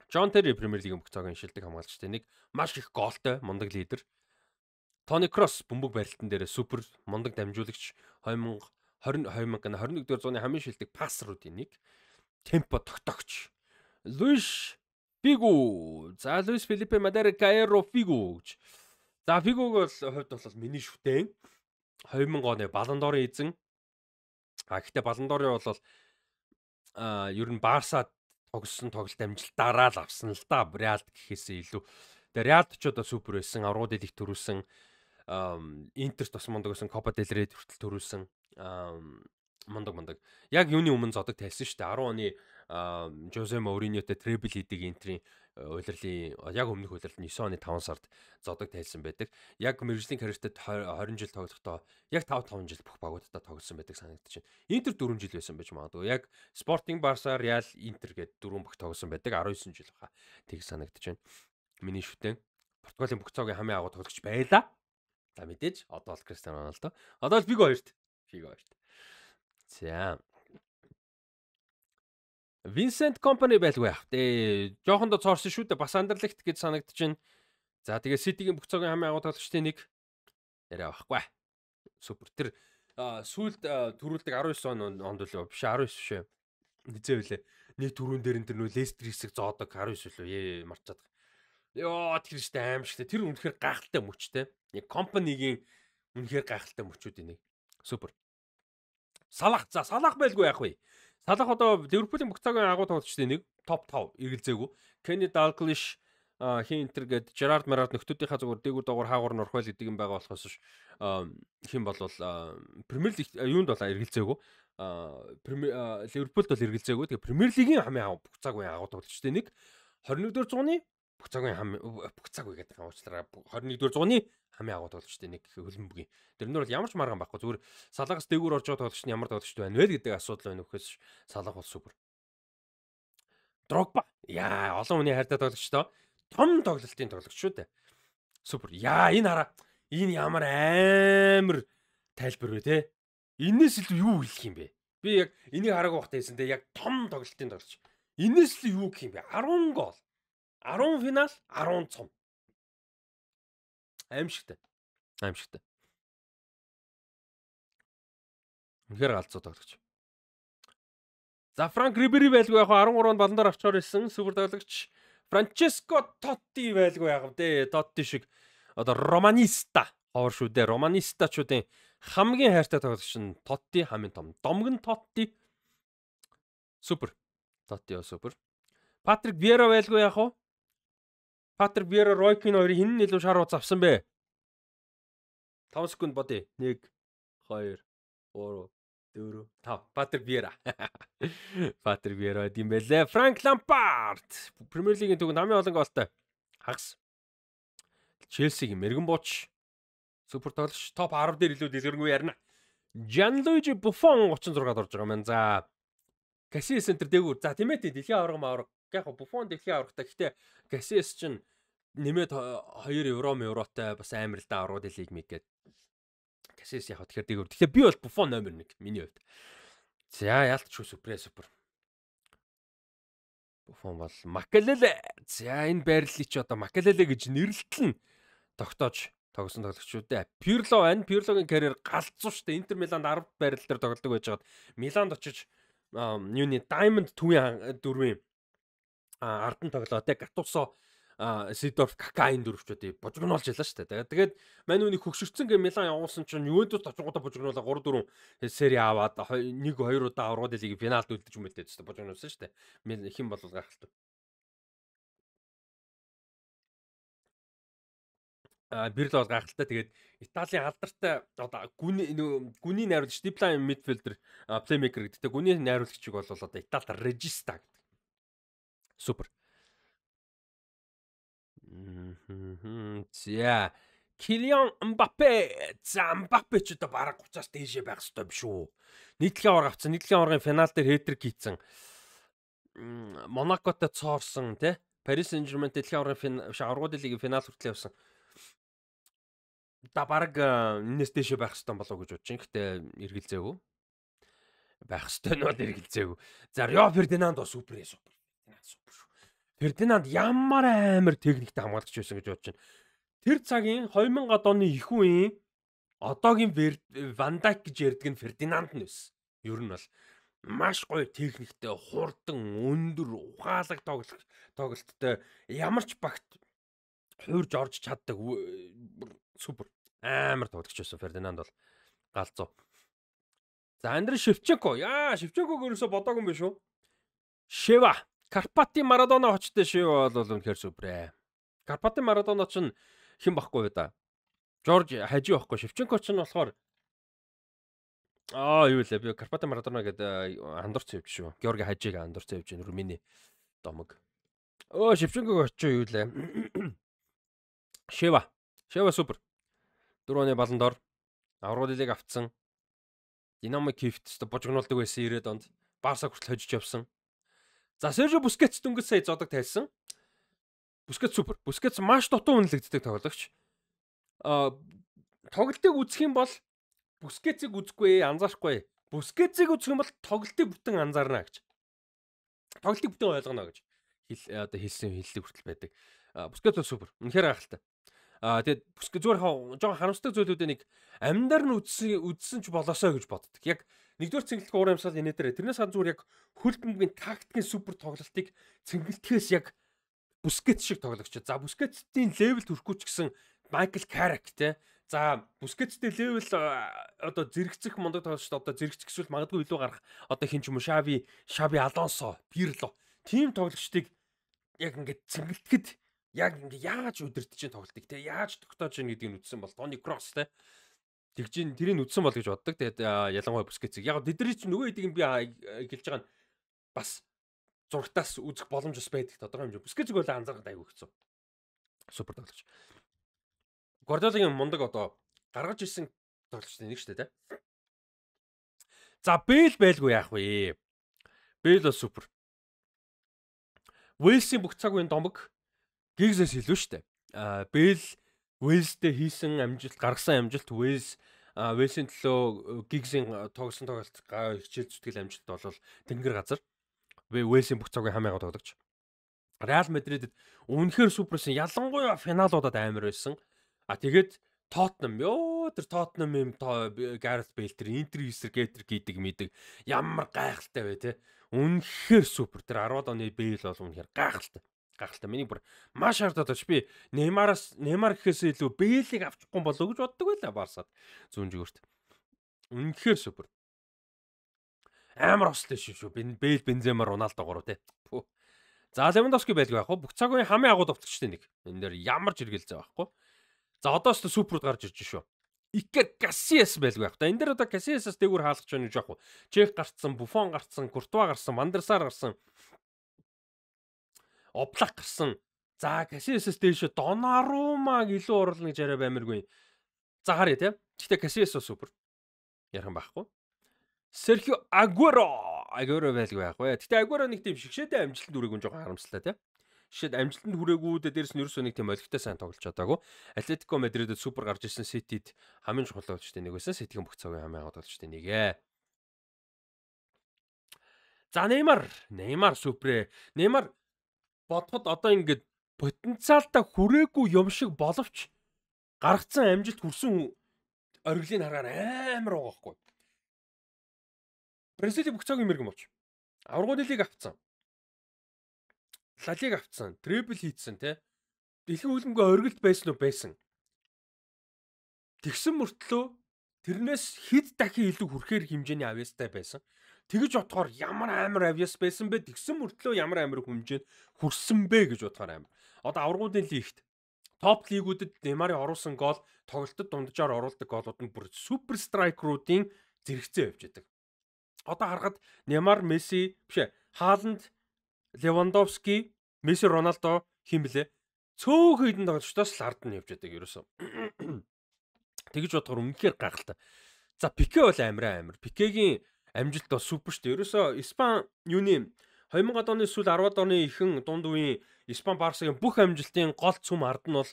Джон Терри Премьер Лигийн бүх цагийн шилдэг хамгаалагчтай нэг, маш их гоолтой мундаг лидер. Тони Кросс бөмбөг барилтан дээр супер мундаг дамжуулагч 2020 2021-р зууны хамгийн шилдэг пассеруудын нэг. Темпо тогтоогч. Луис Фигу. За Луис Филиппе Мадера Каэро Фигу гэж. За Фигуг бол хувьд бол миний шүтэн. 2000 оны Баллон д'Орын эзэн. А гэхдээ Баллон д'Орын бол ер нь Барса тогссон тоглолт амжилтаараа л авсан л да. Реалд гэхээсээ илүү. Тэгээ Реалд ч одоо супер байсан. Аврагууд их төрүүлсэн. Интерт бас мундаг байсан. Копа дель Рей хүртэл төрүүлсэн. Мундаг. Яг юуны өмнө зодог тайлсан шүү дээ. 10 оны Жозе Моуриньотой требл хийдэг Интерийн улирлын яг өмнөх улирлын 9 оны 5 сард зодог тайлсан байдаг. Яг мэргэжлийн карьертад 20 жил тоглохдоо яг 5 жил бүх багуудтай тоглосон байдаг санагдаж байна. Интер 4 жил байсан байж магадгүй. Яг Спортинг, Барса, Реал, Интер гээд дөрвөн бүх тоглосон байдаг. 19 жил баха. Тэг санагдаж байна. Миний шүтэн Португалийн бүх цогийн хамгийн агуу тоглогч байлаа. За мэдээж одоо бол Кристиано Роналдо. Одоо л Фигу хоёрт. Фигу хоёрт. За Винсент Компани байлгүй яах вэ? Жоохондоо цоорсон шүү дээ. Бас Андерлехт гэж санагдаж байна. За тэгээ Ситигийн бүх цагийн хамгийн агуу тоглогчдын нэг яриа байхгүй. Супер. Тэр сүүлд төрүүлдэг 19 онд лөө биш 19 биш ээ. Низээ үлээ. Нэг түрүүн дээр энэ тэр нөө Лестер хэсэг зоодог 19 лөө. Ээ марчаад. Йоо тэр ихтэй аимшигтэй. Тэр үнэхээр гайхалтай мөчтэй. Яг Компанигийн үнэхээр гайхалтай мөчүүдийн нэг. Супер. Салах. За Салах байлгүй яах вэ? Салах одоо Ливерпулийн бүх цагийн агуу тоглогчдын нэг топ 5 эргэлзээгүй. Кенни Далглиш хин Интер гээд Жерард Марад нөхдүүдийнхаа зүгээр дээгүүр доогуур хаагуур нь орох байл гэдэг юм байгаа болохоос хин болвол Премьер Лиг юунд бол эргэлзээгүй. Премьер Ливерпулд бол эргэлзээгүй. Тэгээ Премьер Лигийн хамгийн бүх цагийн агуу тоглогчдын нэг 21-р зууны бүх цагийн хамгийн бүх цаг үе гэдэг юм уучлаарай. 21-р зууны хамгийн агуу тоглогчдын нэг хөлбөмбөгийн. Тэрнэр бол ямар ч маргаан байхгүй. Зүгээр Салахаас дээгүүр орж байгаа тоглогч нь ямар тоглогч байна вэ гэдэг асуудал байна үхээс Салах бол супер. Дрогба. Яа, олон хүний хайртай тоглогчтой. Том тоглолтын тоглогч шүү дээ. Супер. Яа, энэ хараа. Энэ ямар амар тайлбар вэ те? Энээс илүү юу хэлэх юм бэ? Би яг энийг хараагүй байхдаа хэлсэн те яг том тоглолтын тоглогч. Энээс илүү юу гэх юм бэ? 10 гол. 10 финал, 10 цом. Аимшигтай. Аимшигтай. Үнэхээр галзуу тоглогч. За Франк Рибери байлгүй яг 13 онд Баллон д'Ор авчаар ирсэн супер тоглогч. Франческо Тотти байлгүй яг дээ. Тотти шиг одоо романиста ховор шүү дээ. Романистачуудын хамгийн хайртай тоглогч нь Тотти, хамгийн том домгон Тотти. Супер. Тотти супер. Патрик Виера байлгүй яг уу? Патрик Виера, Ройкин хоёрын хэн нь илүү шар уц авсан бэ? 5 секунд бодъё. 1 2 3 4 5. Патрик Виера. Патрик Виера гэм байлээ. Франк Лампард Премьер Лигийн түүхэнд хамгийн олон гоолтой хагас. Челсигийн мэрэгэн бууч. Супер тоглогч. Топ 10 дээр илүү дэлгэрэнгүй ярина. Жанлуижи Буффон 36-д орж байгаа юм. За Касиас центр дээгүүр. За тийм ээ дэлхийн аварга маварга. Яг Буффон дэлхийн аваргатай. Гэхдээ Касиас чинь нэмээд 2 евро евротой бас амар л да аваргууд лиг миг гээд. Касиас яг тэгэхээр дээгүүр. Тэгэхээр би бол Буффон номер 1 миний хувьд. За яалтч супер супер. Буффон бол Макелеле. За энэ байрлалыг чи одоо Макелеле гэж нэрлэлтэн тогтоож тогсон тоглогч шүү дээ. Пирло байна. Пирлогийн карьер галзуу шүү дээ. Интер Миланд 10 байрлал дээр тоглодог байж байгаад Миланд очиж юуны Diamond төвийн дөрвийн ард нь тоглоо те. Гатусо, Сидорф, Кака энэ дөрвчүүдийг бужигнуулж ялаа шүү дээ. Тэгээд мань үнийг хөгшөрцөн гэ Милан явуулсан чинь Ювентус очингуудаа бужигнуулаа 3-4 сери аваад 1-2 удаа аврагууд лигийн финалд үлдэж мэлдээд шүү дээ. Бужигнуулсан шүү дээ. Хэн бол гайхалтай. Пирло бол гайхалтай. Тэгээд Италийн алдартай одоо гүний найруулагч, deep line midfielder, playmaker гэдэг. Гүний найруулагчийг бол одоо Италид regista гэдэг. Супер. За, Килиан Мбаппе. За, Мбаппе ч одоо бараг 30-аас дээшээ байх ёстой юм шүү. Нийтлэгийн аварга авсан. Нийтлэгийн аваргын финал дээр хэтрик хийцэн. Монакотой цоорсон тий. Парис Сен-Жермен дэлхийн аваргын аваргуудын лигийн финал хүртэл явсан. Да бараг энэс дээшээ байх ёстой болоо гэж бодож байна. Гэтэ эргэлзээгүй. Байх ёстой нь бол эргэлзээгүй. За, Рио Фердинанд супер супер. Супер шүү. Фердинанд ямар амар техниктэй хамгаалагч байсан гэж бодож байна. Тэр цагийн 2000-ад оны их үеийн одоогийн Ван Дайк гэж ярьдаг нь Фердинанд нь байсан. Ер нь бол маш гоё техниктэй, хурдан, өндөр, ухаалаг тоглолттой, ямар ч багт хуурж орж чаддаг супер амар тоглогч байсан Фердинанд бол галзуу. За, Андрей Шевченко. Яа, Шевченког ерөөсө бодоогүй юм биш үү? Шева. Карпати Марадона очтой Шева бол үнэхээр супер ээ. Карпати Марадона ч хэн байхгүй да. Жорж Хажи байхгүй. Шевченко ч нь болохоор юу лээ би Карпати Марадона гэдэг андуурц явж шүү. Георги Хажиг андуурц явж байна. Румыны домог. Шевченког очиж юу лээ. Шева. Шева супер. 4 оны Баллон дор аврал лиг авцсан. Динамо Киевт божигнуулдаг байсан 90-ад онд. Барса хүртэл хожиж явсан. За, Сержио Бускетс дөнгөж сая зодог тайлсан. Бускетс супер. Бускетс маш дутуу үнэлэгддэг тоглогч. Тоглолтыг үзэх юм бол Бускетсийг үзэхгүй, анзаарахгүй. Бускетсийг үзэх юм бол тоглолтыг бүтэн анзаарна гэж. Тоглолтыг бүтэн ойлгоно гэж одоо хэлсэн хэллэг хүртэл байдаг. Бускетс супер. Үнэхээр гайхалтай. Тэгээд Бускетс зүгээр жоохон харамсалтай зүйлүүдээ нэг амьдаар нь үзсэн ч болоосоо гэж боддог. Яг нэгдүгээр цэнгэлтг уур амьсгал инээ дээр тэрнээс гадна зүгээр яг хөл бөмбөгийн тактикийн супер тоглолтыг цэнгэлтгэхээс яг Бускетс шиг тоглогч. За, Бускетсийн level хүрэхгүй ч гэсэн Майкл Каррик те. За, Бускетстэй level одоо зэрэгцэх мундаг тоглогчд одоо зэрэгцэх эсвэл магадгүй илүү гарах одоо хин ч юм уу Шави Алонсо, Пирло тийм тоглогчдыг яг ингээд цэнгэлтгэд яг ингээд яаж удирдах чинь тоглолтыг те яаж тогтоож ийн гэдгийг үзсэн бол Тони Кросс те тэгж ин тэрийг үзсэн бол гэж боддог. Тэгээд ялангуяа Бускетсийг яг тэдний чинь нөгөө хэдийг би хэлж байгаа нь бас зургатаас үзэх боломж бас байдаг тодорхой хэмжээ. Бускетсийг бол анзаархад айгүй хэцүү. Супер тоглогч. Гвардиолагийн мундаг одоо гаргаж ирсэн тоглогчдын нэг шүү дээ, тэ. За, Бэл байлгүй яах вэ? Бэл бол супер. Уэлсийн бүх цаг үеийн домог Гиггсээс илүү шүү дээ. Бэл Уэлстэй хийсэн амжилт, гаргасан амжилт Уэлс Уэлсийн төлөө Гиггсийн тоглосон тоглолт хичээл зүтгэл амжилт бол тэнгэр газар. Уэлсийн бүх цагийн хамгийн гол тоглогч. Реал Мадридэд үнэхээр суперсэн. Ялангуяа финалуудад амар байсан. А тэгээд Тоттенхэм ёо тэр Тоттенхэм юм Гарет Бейл тэр Интер эсрэг гетер гэдэг мэдэг ямар гайхалтай бай те. Үнэхээр супер. Тэр 10 оны Бейл бол үнэхээр гайхалтай. Гайхалтай. Миний бүр маш хардаад очиж би Неймар гэхээс илүү Бейлийг авчихгүй болоо гэж боддог байлаа Барсад. Зүүн жигүүрт. Үнэхээр супер. Амар ослоо шүү. Бейл, Бензема, Роналдо гурав те. За, Левандовски байлгүй яах вэ? Бүх цаг үеийн хамгийн агуу довтлогчдын нэг. Энэ дээр ямар ч эргэлзээ байхгүй. За, одоо ч суперуд гарч ирж шүү. Икер Касиас байлгүй яах вэ? Энэ дээр одоо Касиасаас дээгүүр хаалгах гэж яах вэ? Чех гарцсан, Буфон гарцсан, Куртуа гарсан, Вандерсар гарсан. Облак гарсан. За, Касиасаас дээшээ Донарумаг илүү оруулна гэж яриа баймаргүй. За, харъя те. Гэхдээ Касиас супер. Ярих юм байхгүй. Серхио Агуэро. Агуэро байлгүй яах вэ? Гэхдээ Агуэро нэг тийм шигшээтэй амжилтанд хүрээгүй жоохон харамсалтай те. Жишээд амжилтанд хүрээгүй дээрс нь ерөөсөө нэг тийм олигтой сайн тоглож чадаагүй. Атлетико Мадридэд супер гарч ирсэн, Ситид хамгийн чухал тоглогчдын нэг байсан. Ситигийн бүх цагийн хамгийн гол тоглогчдын нэг ээ. За, Неймар, Неймар суперээ. Неймар бодоход одоо ингээд потенциалтай хүрээгүй юм шиг боловч гаргацсан амжилт хүрсэн ориглыг харахаар амар байгаа байхгүй. Бразилийн бүх цагийн мэрэгэн болч. Аваргын лиг авцсан. Ла Лиг авцсан, требл хийцэн те. Дэлхийн хөлбөмбөгийн оргилд байсан уу байсан. Тэгсэн мөртлөө тэрнээс хэд дахин илүү хүрэхээр хэмжээний авьяастай байсан. Тэгэж бодохоор ямар амар авьяас байсан бэ? Тэгсэн мөртлөө ямар амар хэмжээнд хүрсэн бэ гэж бодохоор амар. Одоо аваргуудын лигт Топ лигүүдэд Неймарын оруулсан гол тоглолтод дунджаар оруулдаг голууд нь бүр супер страйкеруудын зэрэгцээ явж байдаг. Одоо харахад Неймар, Месси биш ээ, Хааланд, Левандовски, Месси, Роналдо хин блэ? Цөөхөн хэдэн тоглогчдоос л ард нь явж байдаг ерөөсөө. Тэгж бодохоор үнэхээр гайхалтай. За Пике бол амар. Пикегийн амжилт бол супер шүү дээ. Ерөөсөө Испани юуны 2000-ад оны сүүл 10-ад оны ихэнх дунд үеийн Испани Барсагийн бүх амжилтын гол цөм ард нь бол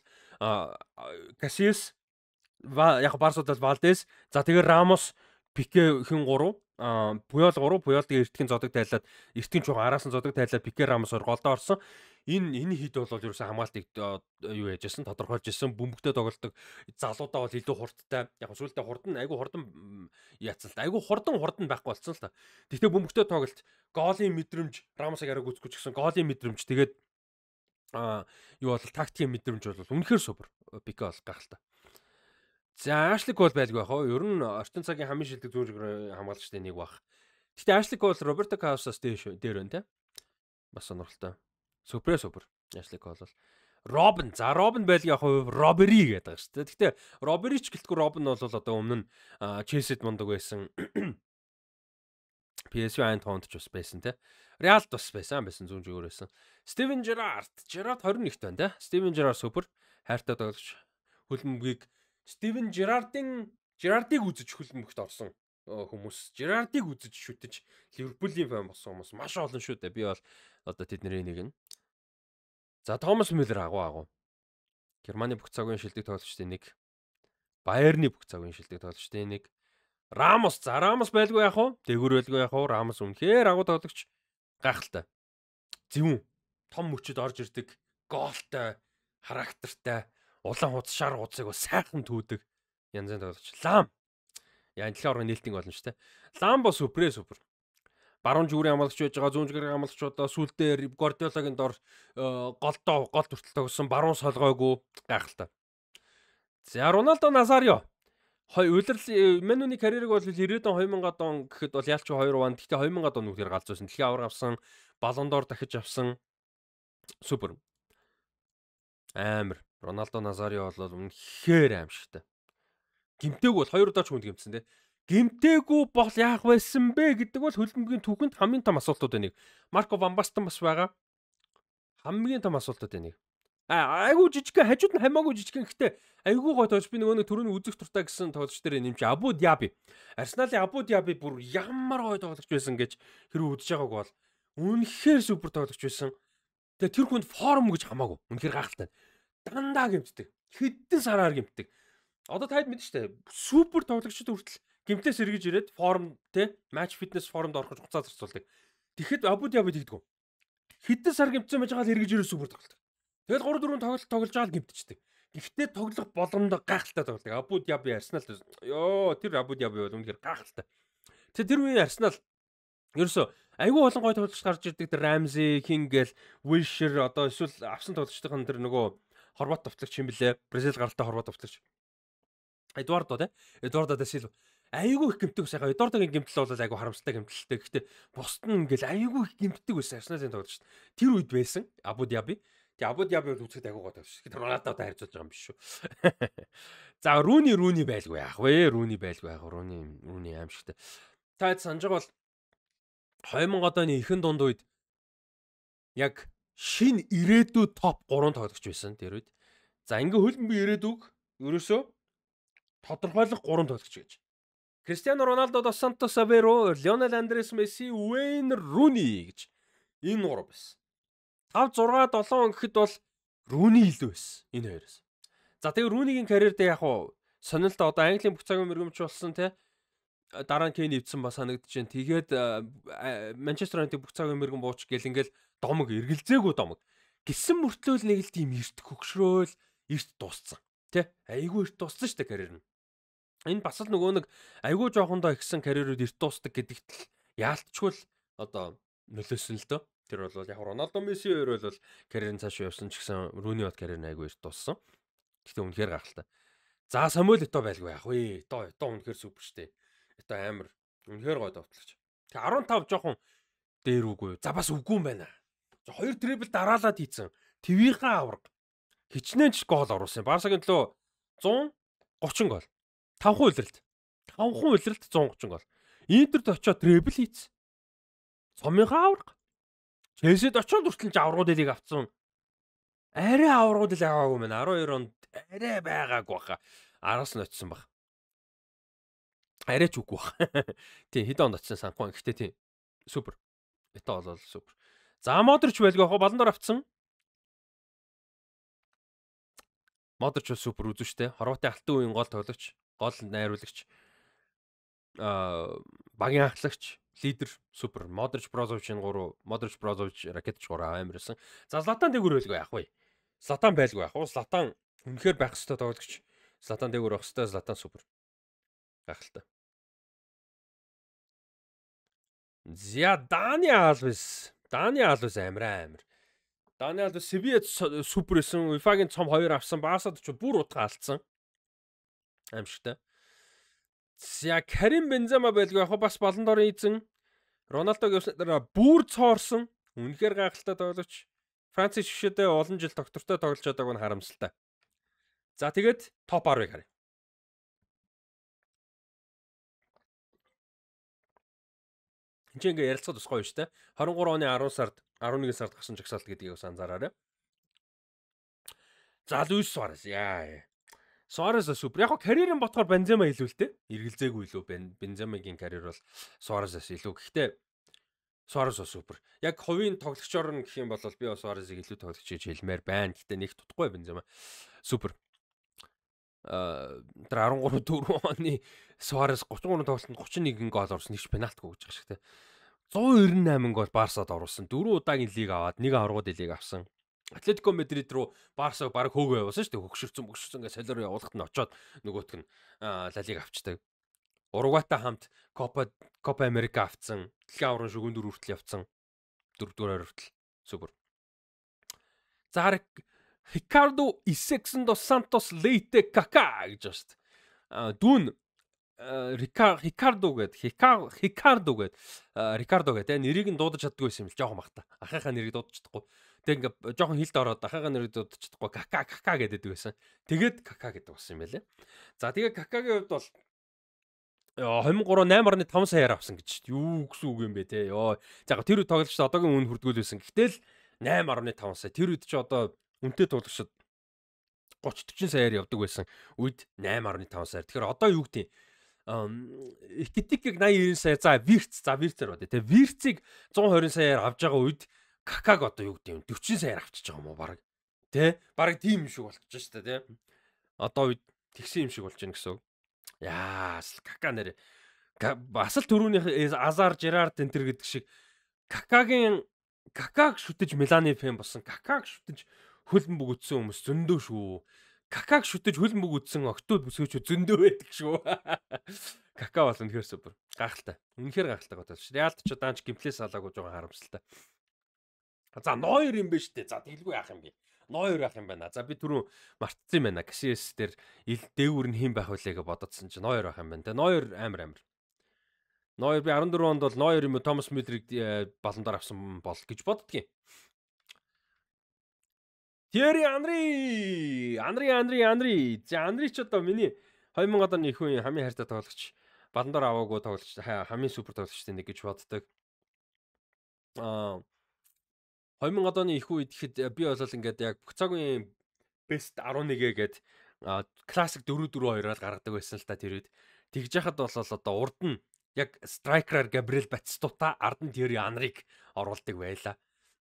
Касиас, яг Барсад бол Валдес, за тэгээ Рамос, Пике хэн 3, Пуйол 3, Пуйол тэгээ эртхэн зодог тайлаад, эртхэн чуган араас нь зодог тайлаад Пике Рамос хоёр голдоо орсон. Энэ хид бол ерөөсөө хамгаалтыг юу яжсэн, тодорхойлж исэн, бөмбөгтэй тоглолдог залуудаа бол илүү хурдтай. Яг сүүлдээ хурдан, айгу хурдан яатсан л та. Айгу хурдан байхгүй болсон л та. Тэгтээ бөмбөгтэй тоглолт, гоолын мэдрэмж, Рамосыг арай гүцэхгүй ч гэсэн гоолын мэдрэмж, тэгээд юу бол тактикийн мэдрэмж бол үнэхээр супер. Пике бол гайхалтай. За Ашли Кол байлгүй яах вэ? Ер нь орчин цагийн хамгийн шилдэг зүүн хамгаалагчдын нэг баг. Гэхдээ Ашли Кол Роберто Карлосоос дээр байна те. Бас сонирхолтой. Супер. Ашли Кол бол Робин. За Робин байлгүй яах вэ? Робери гэдэг байгаа шүү дээ. Гэхдээ Робери ч гэлтгүй Робин бол одоо өмнө нь Челсид мундаг байсан. PSV Eindhoven ч бас байсан те. Реалд бас байсан зүүн зүгээр байсан. Стивен Жерард. Жерард 21-т байна те. Стивен Жерард супер хайртай тоглогч. Хөлбөмбөгийг Стивен Жерардыг үзэж хөлбөмбөгт орсон хүмүүс, Жерардыг үзэж шүтэж Ливерпулийн фэн болсон хүмүүс маш олон шүү дээ. Би бол одоо тэдний нэг нь. За Томас Мюллер агуу. Германы бүх цагийн шилдэг тоглогчдын нэг. Баерны бүх цагийн шилдэг тоглогчдын нэг. Рамос, за Рамос байлгүй яах вэ? Дээгүүр байлгүй яах вэ? Рамос үнэхээр агуу тоглогч. Гайхалтай. Зөвүүн. Том мөчөд орж ирдэг. Гоолтой, характертай. Улаан хуудас, шар хуудсыг сайхан түүдэг янзын тоглогч. Лам. Яа дэлхийн орны нээлтийн болно шүү дээ. Лам бол супер. Баруун зүгрийн хамгаалагч байж байгаа, зүүн зүгрийн хамгаалагч одоо сүүлдээ Гвардиолагийн дор голдоо гол хүртэл тогсон, баруун солгоогүй гайхалтай. За Роналдо Назарио. Улирал Мануны карьерыг бол 90-ад он 2000-ад он гэхэд бол ялч 2 ван. Гэхдээ 2000-ад он нүгээр галзуусан. Дэлхийн аварга авсан, Баллон дор дахиж авсан. Супер. Амар. Роналдо Назарио бол үнэхээр аимшигтай. Гимтээгүй бол 2 удаа ч хүнд гимтсэн те. Гимтээгүй бол яах байсан бэ гэдэг бол хөлбөмбөгийн түүхэнд хамгийн том асуултуудын нэг. Марко Ван Бастен бас байгаа. Хамгийн том асуултуудын нэг. Айгуу жижигхэн, хажууд нь хамаагүй жижигхэн, гэхдээ айгуу гой тоглож, би нөгөө нэг түрүүний үзэх дуртай гэсэн тоглогч дээр нэмж Абу Дяби. Арсеналын Абу Дяби бүр ямар гой тоглогч байсан гэж хэрвээ үзэж байгааг бол үнэхээр супер тоглогч байсан. Тэгээ тэр хүнд форм гэж хамаагүй. Үнэхээр гайхалтай. Дандаа гэмтдэг. Хэдэн сараар гэмтдэг. Одоо таад мэдэн штэ. Супер тоглогчд хүртэл гэмтлээс эргэж ирээд форм те матч фитнес формд орох гэж хугацаа зарцуулдаг. Тэгэхэд Абу Дяби тэгдэг. Хэдэн сар гэмтсэн байж байгаа л эргэж ирээ супер тоглолдог. Тэгэл 3 4 тоглолт тоглож байгаа л гэмтчихдэг. Гэхдээ тоглох боломжтой гайхалтай тоглодог. Абу Дяби Арсенал ёо тэр Абу Дяби бол үнэхээр гайхалтай. Тэр үеийн Арсенал ерөөсөө айгүй олон гой тоглогч гарч ирдэг. Тэр Рамзи, Кингэл, Вилшер одоо эсвэл авсан тоглогчдын тэр нөгөө Хорват товтлогч юм блэ? Бразил гаралтай Хорват товтлогч. Эдуардо те. Эдуардо да Силва. Айгүй их гэмтдэг байсан. Эдуардогийн гэмтэл бол айгүй харамсалтай гэмтэлтэй. Гэхдээ бусд нь ингээл айгүй их гэмтдэг байсан Арсеналын тоглогч. Тэр үед байсан Абу Дяби. Тэгээ Абу Дяби бол үзэхэд айгүй гой тоглогч. Тэгэхээр Роналдотой харьцуулж байгаа юм биш шүү. За Руни байлгүй яах вэ? Руни байлгүй яах вэ? Руни аимшигтай. Та санаж байгаа бол 2000 оны ихэнх дунд үед яг шинэ ирээдүй топ 3 тоглогч байсан тэр үед. За ингээ хөлбөмбөгийн ирээдүг ерөөсөө тодорхойлох 3 тоглогч гэж. Кристиано Роналдо, дос Сантос Аверо, Лионел Андрес Месси, Уэйн Руни гэж энэ 3 байсан. 5 6 7 гэхэд бол Руни илүү байсан энэ хоёроос. За тэгээ Рунигийн карьер дээр яг уу сонирхолтой одоо Английн бүх цагийн мөргөмч болсон те. Дараа нь Кейн эвдсэн ба санагдаж байна. Тэгээд Манчестер Юнайтед бүх цагийн мөргөн бууч гэл ингээл домог эргэлзээгүй домог. Гисэн мөртлөө л нэг л тийм эрт хөгшрөөл эрт дууссан. Тэ? Айгүй эрт дууссан шүү дээ карьер нь. Энэ бас л нөгөө нэг айгүй жоохондоо ихсэн карьерүүд эрт дуусдаг гэдэгт л яалтчгүй л одоо нөлөөсөн л дөө. Тэр бол яг Роналдо, Месси хоёр бол карьер нь цааш явсан ч гэсэн Руни бол карьер нь айгүй эрт дууссан. Гэхдээ үнэхээр гайхалтай. За Самуэль Этоо байлгүй яах вэ? Этоо үнэхээр супер шүү дээ. Этоо амар үнэхээр гоё товтлогч. Тэг 15 жоохон дээр үгүй. За бас үгүй юм байна. За 2 трибл дараалаад хийцэн. Твийнхаа аварга. Хичнээн ч гол оруулсан. Барсагийн төлөө 130 гол. 5 улиралд. 5 улиралд 130 гол. Интерд очиод требл хийцэн. Цомынхаа аварга. Челсид очиод хүртэл ч аваргууд лиг авцсан. Арай аваргууд л аваагүй мэн. 12 онд арай байгаагүй баха. Араас нь очисон баг. Арай ч үгүй бах. Тийм хэдэн онд очисон санахгүй. Гэхдээ тийм супер. Это бол супер. За Модрич байлгүй яг Баллон д'Ор авцсан. Модрич бол супер үзэн штэ. Хорватын алтан үеийн гол тоглогч, гол найруулагч, багийн ахлагч, лидер супер. Модрич, Брозович энэ гурав, Модрич, Брозович, Ракетич гурав амар байсан. За Златан дээгүүр байлгүй яах вэ? Златан байлгүй яах вэ? Златан үнэхээр байх ёстой тоглогч. Златан дээгүүр байх ёстой, Златан супер. Гайхалтай. За Дани Алвес. Дани Алвес амар. Дани Алвес Севиа супер байсан. UEFA-гийн цом 2 авсан. Барсад ч бүр утга алдсан. Аимшигтай. За Карим Бензема байлгүй яг бас Баллон д'Орын эзэн. Роналдог явсны дараа бүр цоорсон. Үнэхээр гайхалтай тоглогч. Францын шигшээдээ олон жил доктортой тоглож чадаагүй нь харамсалтай. За тэгээд топ 10-ыг харъя. Энд чинь ингээ ярилцахад бас гоё шүү дээ. 23 оны 10 сард 11 сард гарсан жагсаалт гэдгийг бас анзаараарай. За Луис Суарес. Яа. Суарес супер. Яг карьерийн ботхоор Бензема илүү л дээ. Эргэлзээгүй илүү Бенземагийн карьер бол Суаресаас илүү. Гэхдээ Суарес супер. Яг хувийн тоглогчоор нь гэх юм бол би Суаресыг илүү тоглогч гэж хэлмээр байна. Гэхдээ нэг тутахгүй Бензема. Супер. Тэр 13 4 оны Суарес 33 тоглолтод 31 гол оруулсан. Нэг ч пенальтгүй гэж байгаа шиг те. 198 гол Барсад оруулсан. 4 удаагийн лиг аваад нэг аваргууд лиг авсан. Атлетико Мадрид руу Барсаг бараг хөөгөө явуулсан шүү дээ. Хөгшөрцөн гэж солиор явуулахад нь очоод нөгөөтг нь Ла Лиг авчдаг. Уругвайтай хамт Копа Америка авцсан. Дэлхийн аваргын шүгэн 4 хүртэл явцсан. 4-р хүртэл. Супер. За Рикардо Исексон dos Santos Leite Кака гэж байна шүү дээ. Дүүн Рикардо гэдэг Рикардо гэдэг нэрийг нь дуудаж чаддгүй байсан юм л жоохон бахта. Ахыхаа нэрийг дуудаж чадахгүй. Тэг ингээ жоохон хилд ороод ахыхаа нэрийг дуудаж чадахгүй Кака Кака гэдэг байсан. Тэгээд Кака гэдэг болсон юм байлээ. За тэгээ Какагийн хувьд бол 23 8.5 саяар авсан гэж юу гэсэн үг юм бэ те. Йоо. За тэр үед тоглогч одоогийн үн хүрдгүүл байсан. Гэтэл 8.5 сая. Тэр үед чи одоо үнэтэй тоглогчид 30 40 саяар явдаг байсан. Үед 8.5 саяар. Тэгэхээр одоо юу гэдэг Экитикийг 80 90 сая. За Вирц, за Вирцээр бодъё те. Вирцийг 120 саяар авж байгаа үед Какаг одоо юу гэдэг юм 40 саяар авчиж байгаа юм уу бараг. Тэ? Бараг тийм юм шиг болчихж шүү дээ те. Одоо үед тэгсэн юм шиг болж байна гэсэн үг. Яа, Кака нэр бас л түрүүнийх Азар, Жерард энэ төр гэдэг шиг Какаг шүтэж Миланы фэн болсон. Какаг шүтэж хөлбөмбөг үтсэн хүмүүс зөндөө шүү. Какаг шүтэж хөлбөмбөг үтсэн октод бүсгүйчүүд зөндөө байдаг шүү. Кака бол үнэхээр супер. Гайхалтай. Үнэхээр гайхалтай гот. Реалд ч даанч гимплээс алаагүй жоохон харамсалтай. За Нойер юм бэ штэ. За тэглгүй яах юм бэ? Нойер яах юм байна. За би түрүү мартсан юм байна. Касиэс дээр ил дээгүүр нь хэн байх вүлээ гэж бододсон чи Нойер байх юм байна. Тэ Нойер амар. Нойер би 14 онд бол Нойер юм уу Томас Мюллерийг Баллон д'Ор авсан бол гэж боддгийн. Тьерри Анри. Анри. За Анри ч одоо миний 2000 оны их үеийн хамгийн хайртай тоглогч, Баллон д'Ор аваагүй тоглогч, хамгийн супер тоглогчдын нэг гэж боддог. 2000 оны их үед гэхэд би бол ингээд яг бүх цагийн best 11-ээ гээд классик 4-4-2-оор гаргадаг байсан л та тэр үед. Тэгж яхад бол одоо урд нь яг страйкераар Габриэл Батистута, ард нь Тьерри Анриг оруулдаг байлаа.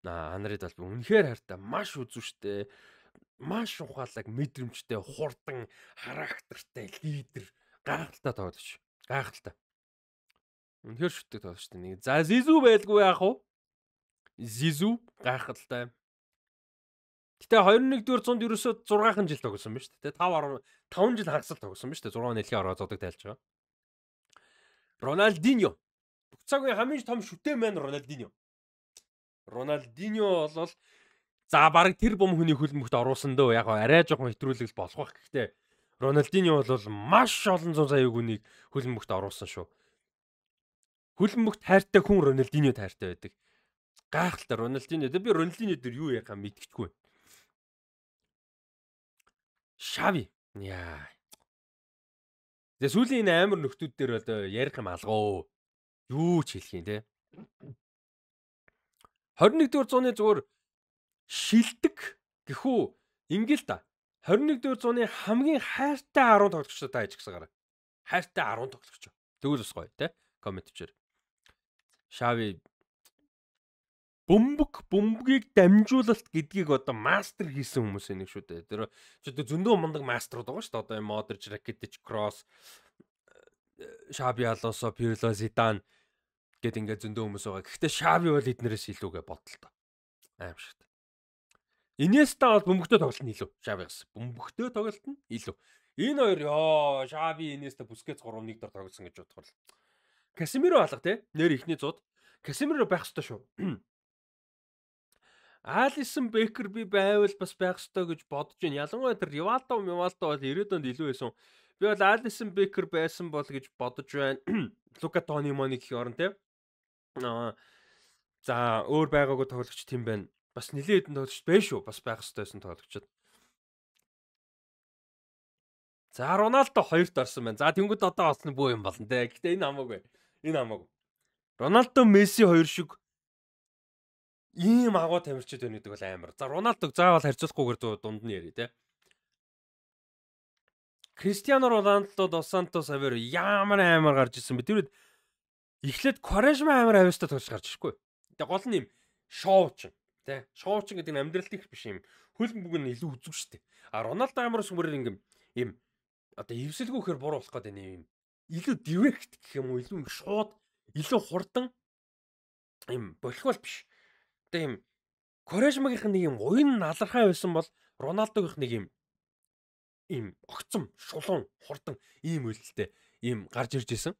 Анрид бол үнэхээр хайртай, маш үзүүштэй, маш ухаалаг, мэдрэмжтэй, хурдан, характертай лидер, гайхалтай тоглогч. Гайхалтай. Үнэхээр шүтдэг тоглогч нэг. За Зизу байлгүй яах вэ? Зизу гайхалтай. Гэтэ 21-р зуунд ерөөсөө 6 жил тоглосон ба шүү дээ. 5 жил хагасал тоглосон ба шүү дээ. 6 дэлхийн ороо зодог тайлж байгаа. Роналдиньо. Бүх цагийн хамгийн том шүтэн маань Роналдиньо. Роналдиньо бол за бараг тэр бум хүний хөлбөмбөгт оруулсан дөө. Яг арай жоохон хэтрүүлэг болох байх. Гэхдээ Роналдиньо бол маш олон зуун сая хүнийг хөлбөмбөгт оруулсан шүү. Хөлбөмбөгт хайртай хүн Роналдиньо хайртай байдаг. Гайхалтай Роналдиньо. Би Роналдиньо дээр юу ярих юм мэдгэхгүй. Шави. Яа. Тэгээ сүүлийн энэ амар нөхдүүд дээр бол ярих юм алгоо. Юу ч хэлэх юм те. 21-р зууны зүгээр шилдэг гэхүү ингээл та. 21-р зууны хамгийн хайртай 10 тоглогчтой та хийж гисэн гараа. Хайртай 10 тоглогч. Тэгвэл бас гоё те. Коммент бичээр. Шави бөмбөгийг дамжуулалт гэдгийг одоо мастер хийсэн хүмүүс нэг шүү дээ. Тэр ч одоо зөндөө мундаг мастерууд байгаа шүү дээ. Одоо Модрич, Ракитич, Кросс, Шаби Алонсо, Пирло, Зидан гэд ингээд зөндөө хүмүүс байгаа. Гэхдээ Шави бол эднэрээс илүүгээ бодлоо. Аимшигт. Инеста бол бөмбөгтэй тоглолт нь илүү. Шавигас бөмбөгтэй тоглолт нь илүү. Энэ хоёр ёо Шави, Инеста, Бускетс 3-1 дор тоглосон гэж бодох бол. Касемиро алга те. Нэр ихний зууд. Касемиро байх ёстой шүү. Алисон Бекер би байвал бас байх ёстой гэж бодож байна. Ялангуяа тэр Ривалдо, Мивалдо бол 90-ад онд илүү байсан. Би бол Алисон Бекер байсан бол гэж бодож байна. Лука Тони Мони гэх орон те. За өөр байгаагүй тоглогч тийм байна. Бас нэлээд хэдэн тоглогч байна шүү. Бас байх ёстой байсан тоглогчд. За Роналдо хоёрт орсон байна. За тэнгууд одоо олсон бөө юм болно те. Гэхдээ энэ хамаагүй. Энэ хамаагүй. Роналдо, Месси хоёр шиг ийм агуу тамирчид байна гэдэг бол амар. За Роналдог заавал харьцуулахгүйгээр дунд нь ярий те. Кристиано Роналдо, Дос Сантос Аверо ямар амар гарч ирсэн бэ? Тэр үед эхлээд Кварешма амар авьяастай тоглож гарч ирэхгүй. Тэгээ гол нь юм шоучин те. Шоучин гэдэг нь амьдралд их биш юм. Хөл бөмбөг нь илүү үзүү штэ. А Роналдо амар сүмрээр ингээм юм одоо эвсэлгүй гэхээр буруу болох гэдэг юм. Илүү директ гэх юм уу, илүү шууд, илүү хурдан юм болохвол биш. Одоо юм Кварешмагийнх нэг юм уян налархай байсан бол Роналдогийнх нэг юм огцом, шулуун, хурдан ийм үйлдэлтэй ийм гарч ирж исэн.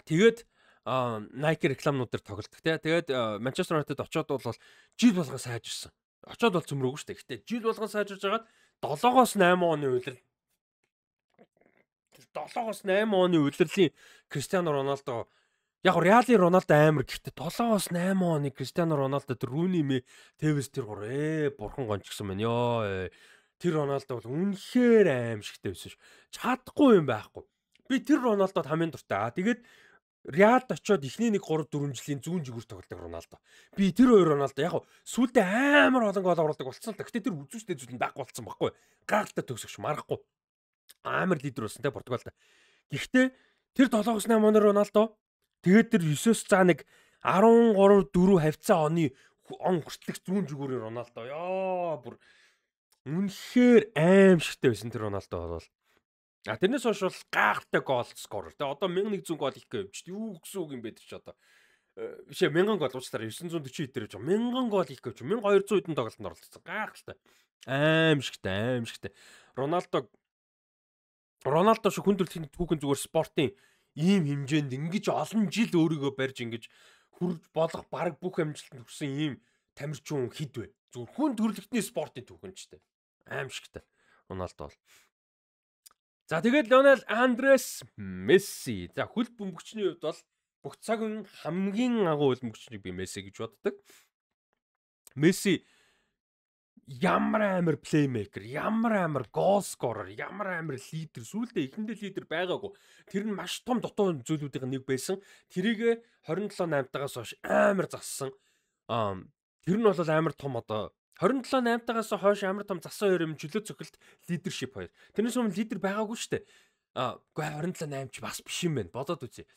Тэгээд Nike рекламнууд дээр тоглолдог те. Тэгээд Manchester United очоод бол жил болгон сайжирсан. Очоод бол цөмрөөгүй шүү дээ. Гэтэ жил болгон сайжирж хагаад 7-оос 8 оны улирал 7-оос 8 оны улирлын Кристиано Роналдо яг Реалын Роналдо амар гэхдээ 7-оос 8 оны Кристиано Роналдо тэр Руни мэ Тевес тэр гур бурхан гончгсон байна. Йоо тэр Роналдо бол үнэхээр аимшигтэй байсан ш. Чадахгүй юм байхгүй. Би тэр Роналдод хамгийн дуртай. Тэгээд Реалд очиод эхний нэг 3 4 жилийн зүүн жигүүр тоглодог Роналдо. Би тэр хоёр Роналдо яг сүүлдээ амар олон гол оруулдаг болсон л да. Гэтэ тэр үзүүштэй зүйл нь байхгүй болсон байхгүй. Гайхалтай төгсөгч марахгүй. Амар лидер болсон те Португалд. Гэхдээ тэр 7-8 оны Роналдо тэгээд тэр 9-оос за нэг 13 4 хавцаа оны он хүртэлх зүүн жигүүрийн Роналдо. Ёо бүр үнэхээр аимшигтай байсан тэр Роналдо бол. А тэрнээс хойш бол гайхалтай гол скорер. Тэгээ одоо 1100 гол хийх гэж юм чи. Юу гэсэн үг юм бэ тэр чи одоо. Биш ээ 1000 гол уучлаарай 940 хэд дээр явж байгаа. 1000 гол хийх гэж 1200 хэдэн тоглолтод оролцсон. Гайхалтай. Аимшигтай, аимшигтай. Роналдо шиг хүн төрөлхтний түүхэн зүгээр спортын ийм хэмжээнд ингэж олон жил өөрийгөө барьж ингэж хүрж болох бараг бүх амжилтанд хүрсэн ийм тамирчин хэд вэ? Зүгээр хүн төрөлхтний спортын түүхэн ч тэ. Аимшигтай. Роналдо бол. За тэгээд Лионел Андрес Месси. За хөл бөмбөгчний хувьд бол бүх цагийн хамгийн агуу хөл бөмбөгчнийг би Месси гэж боддог. Месси ямар амар плеймейкер, ямар амар гол скорер, ямар амар лидер, сүүлдээ эхэндээ лидер байгаагүй. Тэр нь маш том дутуу зүйлүүдийн нэг байсан. Тэрийг 27 8-тагаас хойш амар зассан. Тэр нь бол амар том одоо 27 8-тагаас хойш амар том засан хоёр юм чөлөө цохилт лидершип хоёр. Тэрнээс өмнө лидер байгаагүй шүү дээ. Үгүй 27 8 ч бас биш юм байна. Бодоод үзье.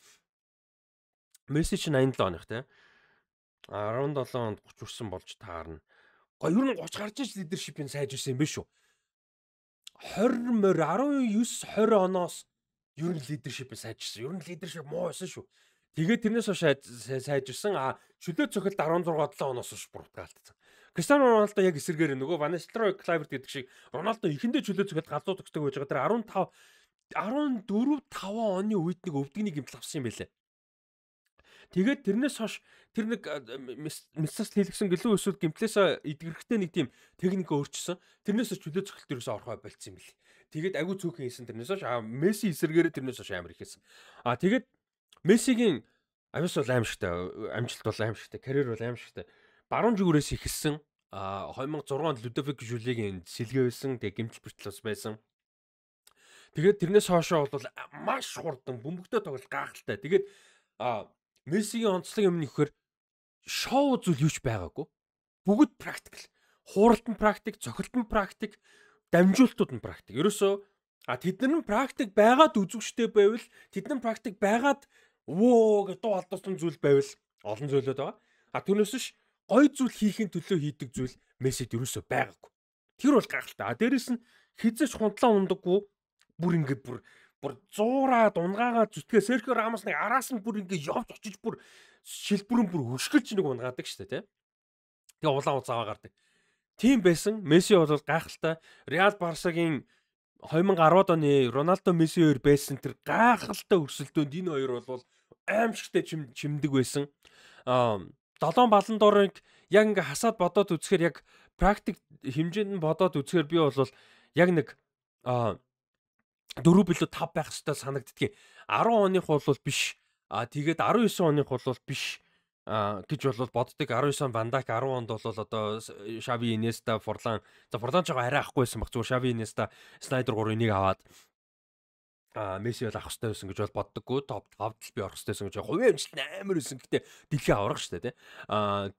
Месси ч 87 оных те. 17 онд 30 хүрсэн болж таарна. Гоо ер нь 30 гарч иж лидершипийг сайжирсан юм биш үү? 20 морь 19 20 оноос ер нь лидершипийг сайжирсан. Ер нь лидершип муу байсан шүү. Тэгээд тэрнээс хойш сайжирсан. Чөлөө цохилт 16 7 оноос хойш буруутгаа алдсан. Кристиано Роналдо яг эсэргээр нөгөө Ван Нистелрой Клайверт гэдэг шиг Роналдо эхэндээ чөлөө цохилт галзуу төгсдөг байж байгаа. Тэр 15 14 5 оны үед нэг өвдөгний гэмтэл авсан юм байлээ. Тэгээд тэрнээс хойш тэр нэг мисас хэлгсэн гэлүү эсвэл гэмтлээсээ эдгэрхтэй нэг тийм техник өөрчилсөн. Тэрнээс хойш чөлөө цохилт ерөөсөө орхоо болцсон юм бэл. Тэгээд агүй цөөхөн хийсэн тэрнээс хойш Месси эсэргээрээ тэрнээс хойш амар их хийсэн. Тэгээд Мессигийн авьяас бол аимшигтай, амжилт бол аимшигтай, карьер бол аимшигтай. Баруун жигүүрээс эхэлсэн. 2006 онд Людовик Жюлигийн сэлгээ байсан. Тэгээ гэмтэл бэртэл бас байсан. Тэгээд тэрнээс хойшоо бол маш хурдан бөмбөгтэй тоглолт гайхалтай. Тэгээд Мессигийн онцлог юм нөхөр шоу зүйл юу ч байгаагүй. Бүгд практикал. Хууралт нь практик, цохилт нь практик, дамжуултууд нь практик. Ерөөсөө тэд нар нь практик байгаад үзүүштэй байвал, тэд нар практик байгаад вөө гэж дуу алдсан зүйл байвал олон зүйлүүд байгаа. Түүнээс биш гой зүйл хийхин төлөө хийдэг зүйл Мессид ерөөсөө байгаагүй. Тэр бол гайхалтай. Дээрэс нь хизээч хундлаа ундаггүй, бүр ингэ бүр зуураад унгаагаа зүтгээ Серхио Рамос нэг араас нь бүр ингэ явж очиж бүр шилбүрэн бүр өшгөлж нэг унгаадаг шүү дээ, тэ. Тэгээ улаан уцаа гардаг. Тийм байсан. Месси бол гайхалтай. Реал Барсагийн 2010 оны Роналдо Месси хоёр байсан тэр гайхалтай өрсөлдөөнд энэ хоёр бол аимшигтай чимдэг байсан. 7 Баллон д'Орыг яг ингээ хасаад бодоод үзэхээр яг практик хэмжээнд нь бодоод үзэхээр би бол яг нэг 4 билүү 5 байх ёстой санагддгийг. 10 оных бол биш. Тэгээд 19 оных бол биш гэж бол боддог. 19 он Ван Дайк, 10 онд бол одоо Шави, Инеста, Форлан. За Форлан ч арай авахгүй байсан баг. Зүгээр Шави, Инеста, Снайдер 3 энийг аваад Месси бол авах хэрэгтэй байсан гэж бол боддоггүй. Топ 5-д л би орох хэрэгтэй байсан гэж. Хувийн амжилт нь амар байсан. Гэтэ дэлхийн аврах шүү дээ, тэ.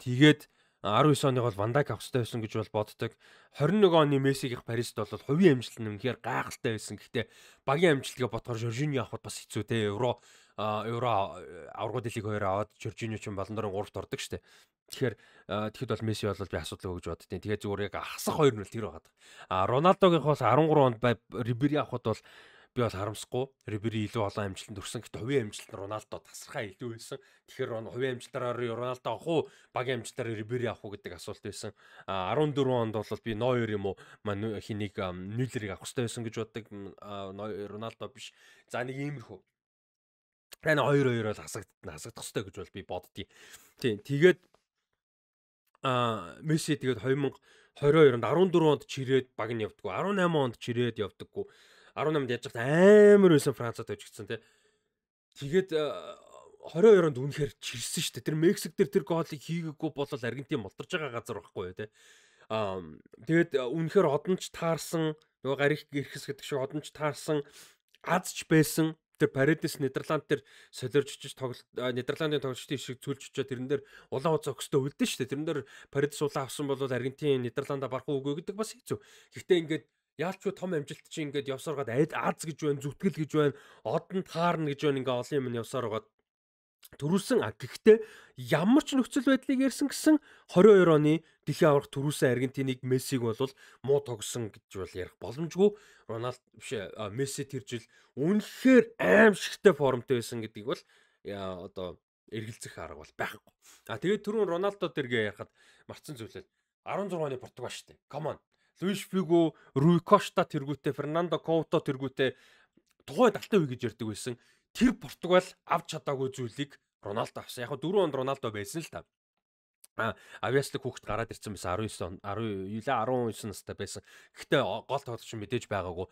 Тэгээд 19 оныг бол Ван Дайк авах хэрэгтэй байсан гэж бол боддог. 21 оны Мессигийнх Парист бол хувийн амжилт нь үнэхээр гайхалтай байсан. Гэхдээ багийн амжилтыг бодохоор Жоржиньо авахд бас хэцүү те. Евро аваргууд лиг хоёр аваад Жоржиньо ч Баллон д'Орын 3-т ордог шүү дээ. Тэгэхээр тэгэхэд бол Месси бол би асуудалгүй гэж боддیں۔ Тэгээд зүгээр яг хасах хоёр нь бол тэр байгаа. Роналдогийнх бол 13 онд Рибери авахд бол би бол харамсахгүй. Рибери илүү олон амжилтанд хүрсэн. Гэхдээ хувийн амжилт нь Роналдо тасархай илүү байсан. Тэгэхээр хувийн амжилтаараа Роналдо авах уу, багийн амжилтаараа Рибери авах уу гэдэг асуулт байсан. 14 онд бол би Нойер юм уу, хинийг Мюллерийг авах хэрэгтэй байсан гэж боддог. Роналдо биш. За нэг иймэрхүү. Энэ 2-2 бол хасагдах хэрэгтэй гэж бол би боддгийг. Тийм. Тэгээд Месси тэгээд 2022 онд 14 онд чирээд баг нь явдаггүй. 18 онд чирээд явдаггүй. 18-нд яаж хат амар байсан Францад хожигдсан тий. Тэгээд 22 онд үнэхээр чирсэн шүү дээ. Тэр Мексик дээр тэр гоолыг хийгээгүй бол Аргентин мултарж байгаа газар байхгүй юу тий. Тэгээд үнэхээр одонч таарсан, нөгөө гарих гэрхэс гэдэг шиг одонч таарсан, азч байсан. Тэр Парадис Нидерланд дээр солиорч очиж тоглолт Нидерландын тоглогчдын шиг цүлж очиж тэрэн дээр улаан хуцаа өгсдөө үлдэн шүү дээ. Тэрэн дээр Парадис улаан авсан бол Аргентин Нидерландаа барах үгүй гэдэг бас хэцүү. Гэхдээ ингээд яалчгүй том амжилт чи ингээд явсаар гад аз гэж байна, зүтгэл гэж байна, одон таарна гэж байна, ингээ олон юм явсаар байгаад төрүүлсэн. Гэхдээ ямар ч нөхцөл байдлыг ярьсан гэсэн 22 оны дэлхийн аварга төрүүлсэн Аргентиныг Мессиг бол муу тогсон гэж бол ярих боломжгүй. Роналд биш Месси тэр жил үнэхээр аимшигтай формтой байсан гэдгийг бол одоо эргэлзэх арга бол байхгүй. Тэгээд түрүүн Роналдо дэргээ ярихад марцсан зүйлээ 16 оны Португал шүү дээ. Come on. Луис Фигу, Руй Кошта тэргүүтээ, Фернандо Коуто тэргүүтээ тухай далтай үе гэж ярьдаг байсан. Тэр Португал авч чадаагүй зүйлийг Роналдо авсан. Яг 4 онд Роналдо байсан л та. Авиаслаг хүүхэд гараад ирсэн байсан 19 10 19 настай байсан. Гэхдээ гол тоглогч мэдээж байгаагүй.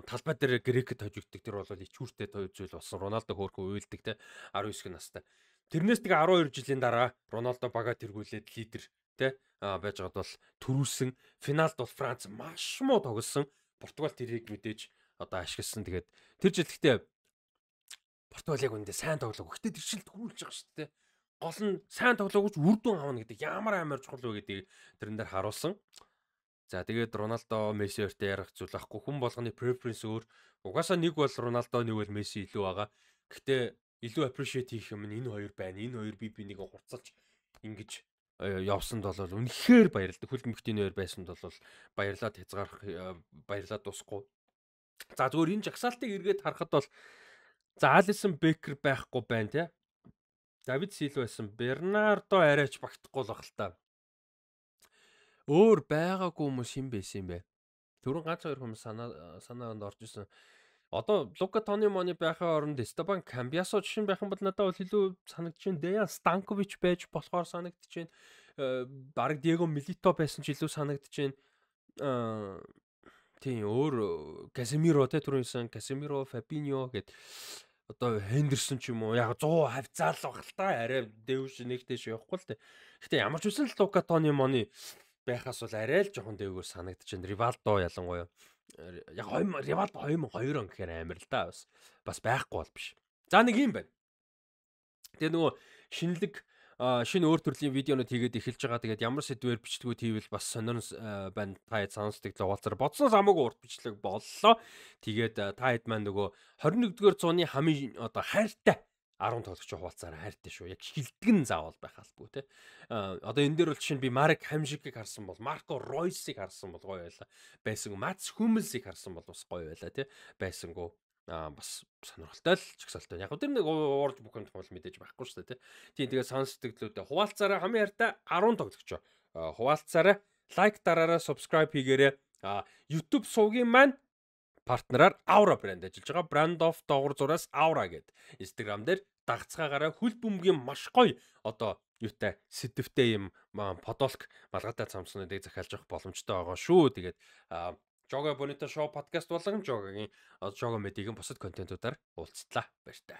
Талбай дээр Грекэд хожигддаг. Тэр бол ичүүртэй зүйл болсон. Роналдо хөөрхөн уйлдаг те 19 настай. Тэрнээс тэгээ 12 жилийн дараа Роналдо бага тэргүүлээд лидер те байж байгаад бол төрүүлсэн. Финалд бол Франц маш муу тоглосон. Португал тэрийг мэдээж одоо ашигласан. Тэгээд тэр жил гэхдээ Португал яг үндэ сайн тоглоогүй. Гэхдээ тэр жил төрүүлж байгаа шүү дээ. Гол нь сайн тоглоогүйч үр дүн авна гэдэг ямар амар чухал вэ гэдгийг тэрэн дээр харуулсан. За тэгээд Роналдо, Месси хоёртой ярих зүйл байхгүй. Хүн болгоны preference өөр. Угаасаа нэг бол Роналдо, нэг бол Месси илүү байгаа. Гэхдээ илүү appreciate хийх юм нь энэ хоёр байна. Энэ хоёр би бинийг хурцлж ингэж явсанд бол үнэхээр баярлалаа. Хөлбөмбөгтийн хоёр байсанд бол баярлаад хязгаарах баярлаад дуусахгүй. За зүгээр энэ жагсаалтыг эргээд харахад бол за Алисон Бекер байхгүй байна те. Давид Силва байсан. Бернардо арайч багтахгүй л баг л та. Өөр байгаагүй хүмүүс хэн байсан юм бэ? Түрүүн ганц хоёр хүмүүс санаанд орж исэн. Одоо Лука Тони Мони байхын оронд Эстебан Камбиасо жишээ байх юм бол надад бол илүү санагдаж байна. Деян Станкович байж болохоор санагдаж байна. Бараг Диего Милито байсан ч илүү санагдаж байна. Тийм өөр Касемиро те түрүүн хэлсэн Касемиро, Фабиньо гэд одоо Хендерсон ч юм уу яг 100 хавцаал баг л та арай дээвш нэг дээш явахгүй л те. Гэхдээ ямар ч үсэн л Лука Тони Мони байхаас бол арай л жоохон дээгүүр санагдаж байна. Ривалдо ялангуяа яг Ривалдо 2002 он гэхээр амар л да бас байхгүй бол биш. За нэг юм байна. Тэгээ нөгөө шинэлэг шинэ өөр төрлийн видеонууд хийгээд эхэлж байгаа. Тэгээд ямар сэдвээр бичлэгүүд хийвэл бас сонирн байна. Та хэд санал сэтгэл хуваалцаар бодсноос хамаагүй урт бичлэг боллоо. Тэгээд та хэд маань нөгөө 21-р зууны хамгийн одоо хайртай 10 тоглогч хуваалцаар хайртай шүү. Яг хилдэг нь заавал байх албагүй те. Одоо энэ дээр бол жишээ нь би Марк Хамжикийг харсан бол, Марко Ройсыг харсан бол гоё байлаа. Байсангүй Мац Хүмелсийг харсан бол бас гоё байлаа те. Байсангүй бас сонирхолтой л жагсаалтай. Яг тэр нэг уурж бүх юм тохиол мэдээж байхгүй шүү дээ тий. Тийм тэгээд санал сэтгэлдүүдээ хуваалцаарай хамгийн хайртай 10 тоглогч хуваалцаарай. Лайк дараарай, subscribe хийгээрэй. YouTube сувгийн маань партнераар Aura брэнд ажиллаж байгаа. Brand of доогуур зураас Aura гэд Instagram дээр дагцгаагаараа хөл бөмбөгийн маш гоё одоо юутай сэдвтэй юм подолк малгайтай цамснуудыг захиалж авах боломжтой байгаа шүү. Тэгээд Жога Бонито шоу подкаст болон Жогагийн Жога медиагийн бусад контентуудаар уулзтлаа. Баяртай.